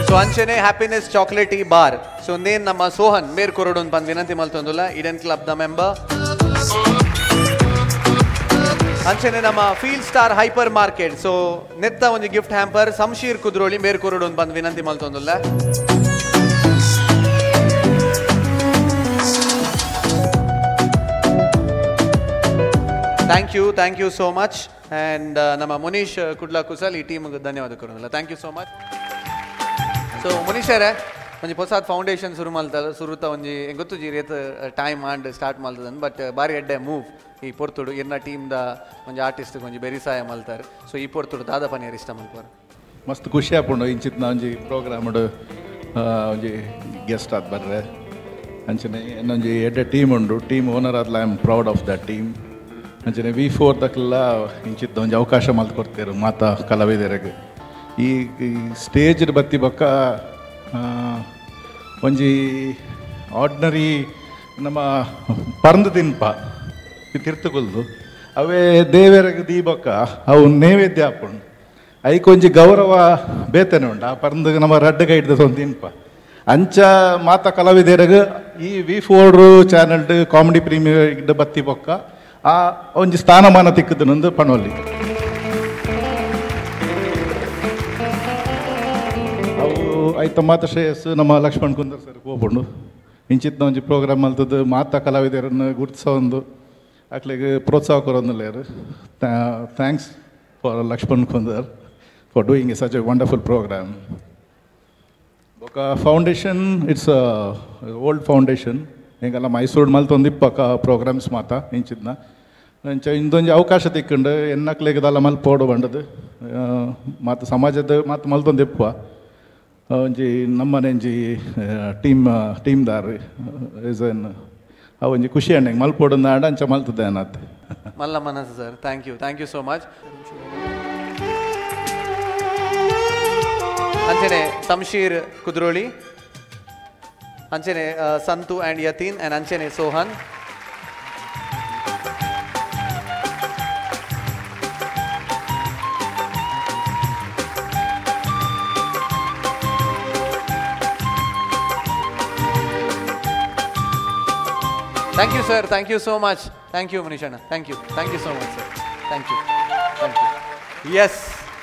ಸೊ ಅಂಚನೆ ಹ್ಯಾಪಿನೆಸ್ ಚಾಕ್ಲೇಟಿ ಬಾರ್. ಸೊ ನೇನ್ ನಮ್ಮ ಸೋಹನ್ ಮೇರ್ ಕೊರಡು ಅಂತ ಬಂದು ವಿನಂತಿ ಮಲ್ತೊಂದಿಲ್ಲ Eden club the member. ಅಂಚನೆ ನಮ್ಮ feel star hyper market. So ನೆತ್ತ ಒಂಜಿ ಗಿಫ್ಟ್ ಹ್ಯಾಂಪರ್ ಸಂಶೀರ್ ಕುದ್ರೋಳಿ ಮೇರ್ ಕೊರಡು ಅಂತ ಬಂದು ವಿನಂತಿ ಮಲ್ತೊಂದುಲ್ಲ. Thank you, thank you so much. And ನಮ್ಮ ಮುನೀಶ್ ಕುಡ್ಲಾ ಕುಸಲ್ ಈ ಟೀಮ್ಗೆ ಧನ್ಯವಾದ ಕೊಡೋದಿಲ್ಲ. Thank you so much. So ಮುನೀಶರೇ ಒಂಜಿ ಹೊಸಾದ್ ಫೌಂಡೇಶನ್ ಶುರು ಮಲ್ತಲ್ಲ ಸುರುತ ಒಂಜಿ ಗೊತ್ತು ಜಿ ರೇತ್ time and start ಮಲ್ತದನ್ but ಬಾರಿ ಎಡ್ಡೆ ಮೂವ್ ಈ ಪೊರ್ತುಡು ಎನ್ನ ಟೀಮ್ದ ಒಂಜಿ ಆರ್ಟಿಸ್ಟ್ ಒಂಜಿ ಬೆರಿಸಾಯ ಮಲ್ತಾರೆ. ಸೊ ಈ ಪೊರ್ತುಡು ದಾದಾ ಪನಿಯರ್ ಇಷ್ಟ ಮಲ್ಪಾರು ಮಸ್ತ್ ಖುಷಿ ಆಪುಂಡು ಇಂಚಿತ್ನ ಒಂಜಿ ಪ್ರೋಗ್ರಾಮ್ ಒಂಜಿ ಗೆಸ್ಟ್ ಆದ್ ಬರ್ರೆ ಅಂಚನೆ ಇನ್ನೊಂಜಿ ಎಡ್ಡೆ ಟೀಮ್ ಉಂಡು ಟೀಮ್ ಓನರ್ ಆದ್ಲ I am proud of that team. ಅಂಚನೆ V4 ದಕ್ಲೆಲ್ಲ ಇಂಚಿತ್ತ ಒಂಜಿ ಅವಕಾಶ ಮಲ್ತ್ ಕೊಡ್ತೇರು ಮಾತಾ ಕಲಾವಿದರಿಗೆ ಈ ಸ್ಟೇಜ್ ಬತ್ತಿ ಬೊಕ್ಕ ಒಂಜಿ ಆರ್ಡಿನರಿ ನಮ್ಮ ಪರಂದು ತಿನ್ಪ ತಿರ್ತುಕೊಲ್ದು ಅವೇ ದೇವರಿಗೆ ದೀಪಕ್ಕ ಅವು ನೈವೇದ್ಯ ಆಪುಂಡು ಐಕ್ ಒಂಜಿ ಗೌರವ ಬೇತನೆ ಉಂಡು ಆ ಪರಂದು ನಮ್ಮ ರಡ್ಡ ಕೈಡ್ದ ತಿನ್ಪ ಅಂಚ ಮಾತ ಕಲಾವಿದರಿಗೆ ಈ V4 channel comedy premier ಬತ್ತಿ ಬೊಕ್ಕ ಆ ಒಂಜಿ ಸ್ಥಾನಮಾನ ತಿಕ್ಕುದು ಪಣೋಲಿ. ಅವು ಐತ ಮಾತ ಶ್ರೇಯಸ್ಸು ನಮ್ಮ ಲಕ್ಷ್ಮಣ್ ಕುಂದರ್ ಸರ್ ಹೋಗ್ಬಂಡು ಇಂಚಿತ್ನ ಒಂಜಿ ಪ್ರೋಗ್ರಾಮ್ ಮಲ್ತದ್ದು ಮಾತ ಕಲಾವಿದರನ್ನು ಗುರುತಿಸೋ ಒಂದು ಅಕ್ಲೆಗ್ ಪ್ರೋತ್ಸಾಹ ಕೊರೊಂದುಲ್ಲೆರ್. Thanks for Lakshman Kundar for doing a such a wonderful program. ಬೊಕ foundation it's old foundation ಎಂಕಲ್ಲ Mysuru ಮಲ್ತೊಂದು ಇಪ್ಪಕ್ಕ ಪ್ರೋಗ್ರಾಮ್ಸ್ ಮಾತ ಇಂಚಿತ್ನ ಅಂಚ ಇಂದೊಂಜಿ ಅವಕಾಶ ತಿಕ್ಕಂಡು ಎನ್ನಕ್ಲೆಗ್ ದಾಲ ಮಲ್ಪೋಡು ಬಂಡದು ಮಾತು ಸಮಾಜದ ಮಾತು ಮಲ್ತೊಂದು ಇಪ್ಪುವ ಒಂಜಿ ನಮ್ಮನೆಂಜಿ ಟೀಮ್ ಟೀಮ್ದಾರ್ is an ಅವಂಜಿ ಖುಷಿ ಅಣ್ಣೆ ಮಲ್ಪೋಡು ಅಂಡ ಅಂಚ ಮಲ್ತದೆ ಅನ್ನತ್ತೆ. ಮಲ್ಲ ಮನಸ್ಸು sir, thank you, thank you so much. ಅಂಚನೆ ಸಂಶೀರ್ ಕುದ್ರೋಳಿ, ಅಂಚನೆ ಸಂತು ಆ್ಯಂಡ್ ಯತೀನ್ ಆ್ಯಂಡ್ ಅಂಚನೆ Sohan. Thank you sir, thank you so much. Thank you ಮನೀಷಣ್ಣ, thank you, thank you so much sir, thank you, thank you. Yes,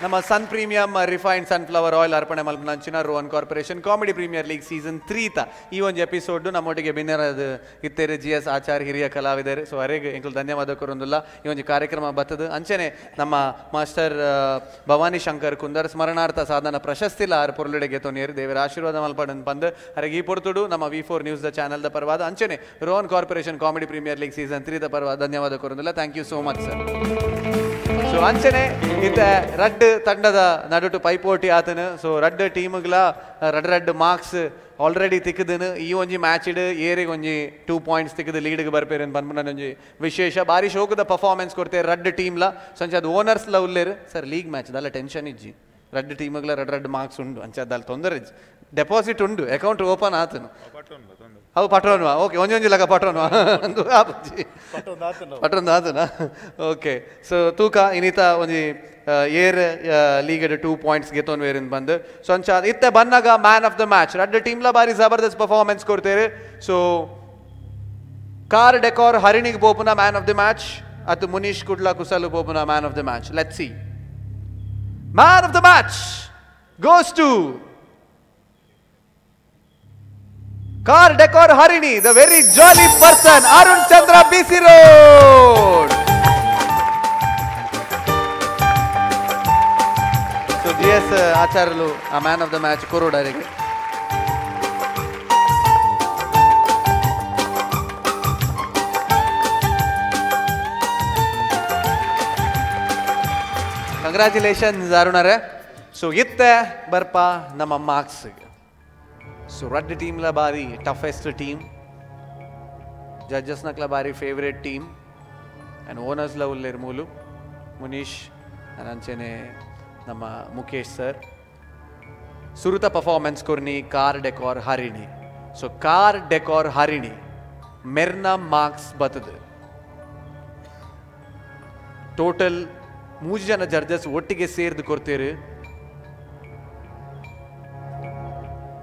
ನಮ್ಮ Sun Premium refined sunflower oil ಅರ್ಪಣೆ ಮಲ್ಪನಂಚಿನ Rohan corporation comedy premier league season 3 ತ ಈ ಒಂದು episode ನಮ್ಮೊಟ್ಟಿಗೆ ಬಿನ್ನರಾದ ಇತ್ತೇರು G S Achar ಹಿರಿಯ ಕಲಾವಿದರು. ಸೊ ಅರೆಗೆ ಎಂಕುಲು ಧನ್ಯವಾದ ಕೊರೊಂದುಲ್ಲ ಈ ಒಂದು ಕಾರ್ಯಕ್ರಮ ಬತ್ತದು. ಅಂಚನೆ ನಮ್ಮ ಮಾಸ್ಟರ್ ಭವಾನಿ ಶಂಕರ್ ಕುಂದರ್ ಸ್ಮರಣಾರ್ಥ ಸಾಧನ ಪ್ರಶಸ್ತಿಲ ಆರ್ ಪೊರುಳುಡೆಗೆ ತೊನಿಯರು ದೇವರ ಆಶೀರ್ವಾದ ಮಲ್ಪಡನ್ ಬಂದು ಅರೆಗೆ ಈ ಪೊರ್ತುಡು ನಮ್ಮ V4 news the channel the ಪರವಾದ ಅಂಚನೆ Rohan corporation comedy premier league season 3 the ಪರವಾದ ಧನ್ಯವಾದ ಕೊರೊಂದುಲ್ಲ. Thank you so much sir. So ಅಂಚನೆ ಇತ್ತ ರಡ್ಡ್ ತಂಡದ ನಡುಟು ಪೈಪೋಟಿ ಆತನು. ಸೊ ರಡ್ಡ್ ಟೀಮ್ಗಳ ರಡ್ ರಡ್ಡ್ ಮಾರ್ಕ್ಸ್ ಆಲ್ರೆಡಿ ತಿಕ್ಕದನು. ಈ ಒಂಜಿ ಮ್ಯಾಚ್ ಏರಿಗೆ ಒಂಜಿ 2 ಪಾಯಿಂಟ್ಸ್ ತಿಕ್ಕದು ಲೀಡ್ಗೆ ಬರ್ಪೇರು ಪನ್ಪುನ ಒಂಜಿ ವಿಶೇಷ ಭಾರಿ ಶೋಕದ ಪರ್ಫಾರ್ಮೆನ್ಸ್ ಕೊಡ್ತೇವೆ ರಡ್ಡ್ ಟೀಮ್ಲ. ಸೊ ಅಂಚೆ ಅದು ಓನರ್ಸ್ಲ ಉಲ್ಲೇರು sir. League match ದಲ್ಲ ಟೆನ್ಷನ್ ಇಜ್ಜಿ, ರಡ್ಡ್ ಟೀಮ್ಗಳ ರಡ್ ರಡ್ಡ್ ಮಾರ್ಕ್ಸ್ ಉಂಡು, ಅಂಚೆ ಅದಲ್ಲಿ ತೊಂದರೆ ಇಜ್ಜಿ, ಡೆಪಾಸಿಟ್ ಉಂಡು, ಅಕೌಂಟ್ ಓಪನ್ ಆತನು. ಅವು ಪಟ್ರೋನ್ವಾ? ಓಕೆ, ಒಂಜೊಂಜಿ ಲಗ ಪಟ್ರೋನ್ವಾ ಆಪುಜಿ ಪಟ್ರೊಂದು ಆತನ. ಓಕೆ, ಸೊ ತೂಕ ಇನ್ನಿತ ಒಂಜಿ ಏರ್ ಲೀಗ್ 2 ಪಾಯಿಂಟ್ಸ್ ಗೆತ್ತೊನ್ ವೇರಿನ್ ಬಂದು. ಸೊ ಅಂಚ ಇತ್ತೆ ಬನ್ನಾಗ man of the match ರಡ್ಡ್ ಟೀಮ್ಲ ಬಾರಿ ಜಬರ್ದಸ್ತ್ ಪರ್ಫಾರ್ಮೆನ್ಸ್ ಕೊಡ್ತೇವೆ. ಸೊ ಕಾರ್ ಡೆಕೋರ್ ಹರಿಣಿಗೆ ಬೋಪುನ man of the match ಅದು Munish Kudla ಕುಸಲು ಬೋಪುನ man of the match. Let see man of the match goes to Car Decor Harini, the very jolly person, Arun Chandra BC Road. So GS Acharyalu, a man of the match, Korodarige. Congratulations, Arunare. So itte barpa nama marks. So ರಡ್ಡ್ ಟೀಮ್ಲ ಬಾರಿ toughest team, ಜಡ್ಜಸ್ನಕ್ಲ ಬಾರಿ favourite team and ಓನರ್ಸ್ಲ ಉಲ್ಲೇರ್ ಮೂಲು Munish and ಅಂಚನೆ ನಮ್ಮ Mukesh sir. ಸುರುತ performance ಕೊರ್ನಿ car decor Harini. So car decor Harini ಮೆರ್ನ marks ಬತ್ತದು. Total 3 ಜನ judges ಒಟ್ಟಿಗೆ ಸೇರ್ದು ಕೊಡ್ತೀರಿ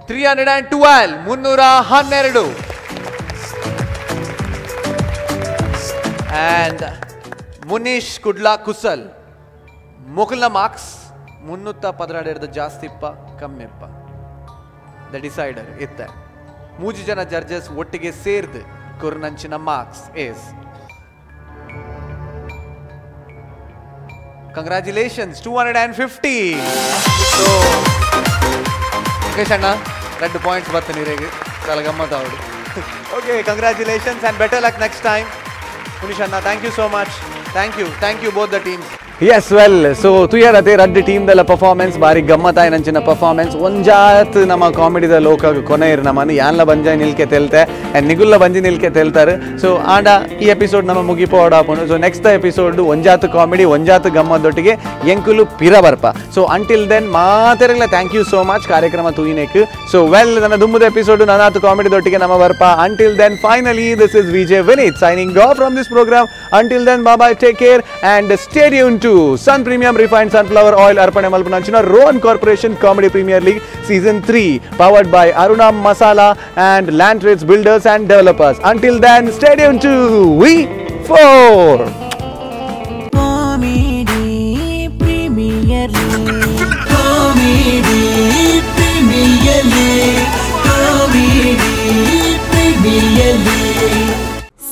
312 312. And Munish Kudla Kusal ಮೊಕಲ್ನ marks 312 ಜಾಸ್ತಿಪ್ಪ ಕಮ್ಮಿಪ್ಪ the decider ಇತ್ತೆ. 3 ಜನ judges ಒಟ್ಟಿಗೆ ಸೇರ್ದು ಕೊರ್ನಂಚಿನ marks is congratulations 250. So Mukesh ಅಣ್ಣ 2 ಪಾಯಿಂಟ್ಸ್ ಬರ್ತೀನಿ ನೀರಿಗೆ చాలా ಗಮ್ಮತ್ ಅವಳು. Okay, congratulations and better luck next time. Munish ಅಣ್ಣ thank you so much. Thank you, thank you both the teams. Yes, well, so ತುಯರತೆ ರಡ್ಡ್ ಟೀಮ್ದಲ್ಲ ಪರ್ಫಾರ್ಮೆನ್ಸ್ ಬಾರಿ ಗಮ್ಮತ್ತಾಯಿನಂಚಿನ ಪರ್ಫಾರ್ಮೆನ್ಸ್. ಒಂಜಾತ್ ನಮ್ಮ ಕಾಮಿಡಿದ ಲೋಕ ಕೊನೆಯಿರು ನಮ್ಮನ್ನು ಯಾನ್ಲ ಬಂಜಾಯ್ ನಿಲ್ಕೆ ತೆಲ್ತೆ ಆ್ಯಂಡ್ ನಿಗುಲ್ಲ ಬಂಜಿ ನಿಲ್ಕೆ ತೆಲ್ತಾರೆ. ಸೊ ಆಂಡ ಈ ಎಪಿಸೋಡ್ ನಮ್ಮ ಮುಗಿಪೋಡಾಪುಂಡು. So next episode ಒಂಜಾತ್ ಕಾಮಿಡಿ ಒಂಜಾತ್ ಗಮ್ಮತ್ತೊಟ್ಟಿಗೆ ಎಂಕುಲು ಪಿರ ಬರ್ಪ. So until then ಮಾತೆರಗ್ಲ thank you so much ಕಾರ್ಯಕ್ರಮ ತೂಯಿನೇಕ್. ಸೊ ವೆಲ್ ನನ್ನ ದುಮ್ಮದ ಎಪಿಸೋಡ್ ನನಾತ್ ಕಾಮಿಡಿದೊಟ್ಟಿಗೆ ನಮ್ಮ ಬರ್ಪ. Until then finally this is Vijay Vineeth signing off from this program. Until then bye bye, take care and stay tuned to Sun Premium Refined Sunflower Oil ಅರ್ಪಣೆ ಮಲ್ಪನಂಚಿನ Rohan corporation comedy premier league season 3 powered by Aruna Masala and land trades builders and developers. Until then stay tuned to V4 comedy premier league, comedy premier league, comedy premier league.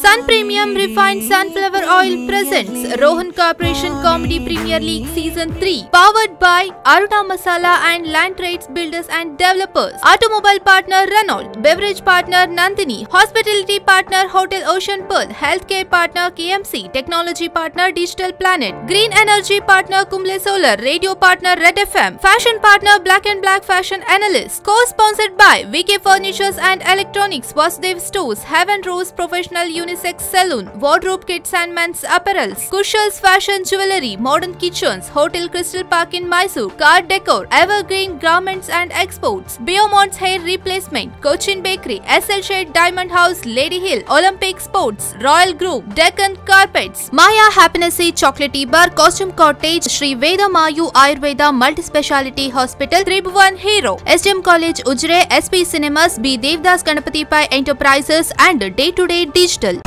Sun Premium Refined Sunflower Oil presents Rohan Corporation Comedy Premier League Season 3, powered by Aruna Masala and Land Trades Builders and Developers. Automobile partner Renault, beverage partner Nandini, hospitality partner Hotel Ocean Pearl, healthcare partner KMC, technology partner Digital Planet, green energy partner Kumble Solar, radio partner Red FM, fashion partner Black and Black Fashion Analyst. Co-sponsored by VK Furnitures and Electronics, Vasudev Stores, Heaven Rose Professional Unisex Saloon, Wardrobe Kids and Men's Apparels, Kushal's Fashion Jewelry, Modern Kitchens, Hotel Crystal Park in Mysore, Car Decor, Evergreen Garments and Exports, Biomont's Hair Replacement, Cochin Bakery, SL Shade Diamond House, Lady Hill, Olympic Sports, Royal Group, Deccan Carpets, Maya Happiness Chocolatey Bar, Costume Cottage, Sri Veda Mayu Ayurveda Multi-Speciality Hospital, Tribhuvan Hero, SDM College, Ujire, SP Cinemas, B. Devdas Ganapati Pai Enterprises and Day to Day Digital.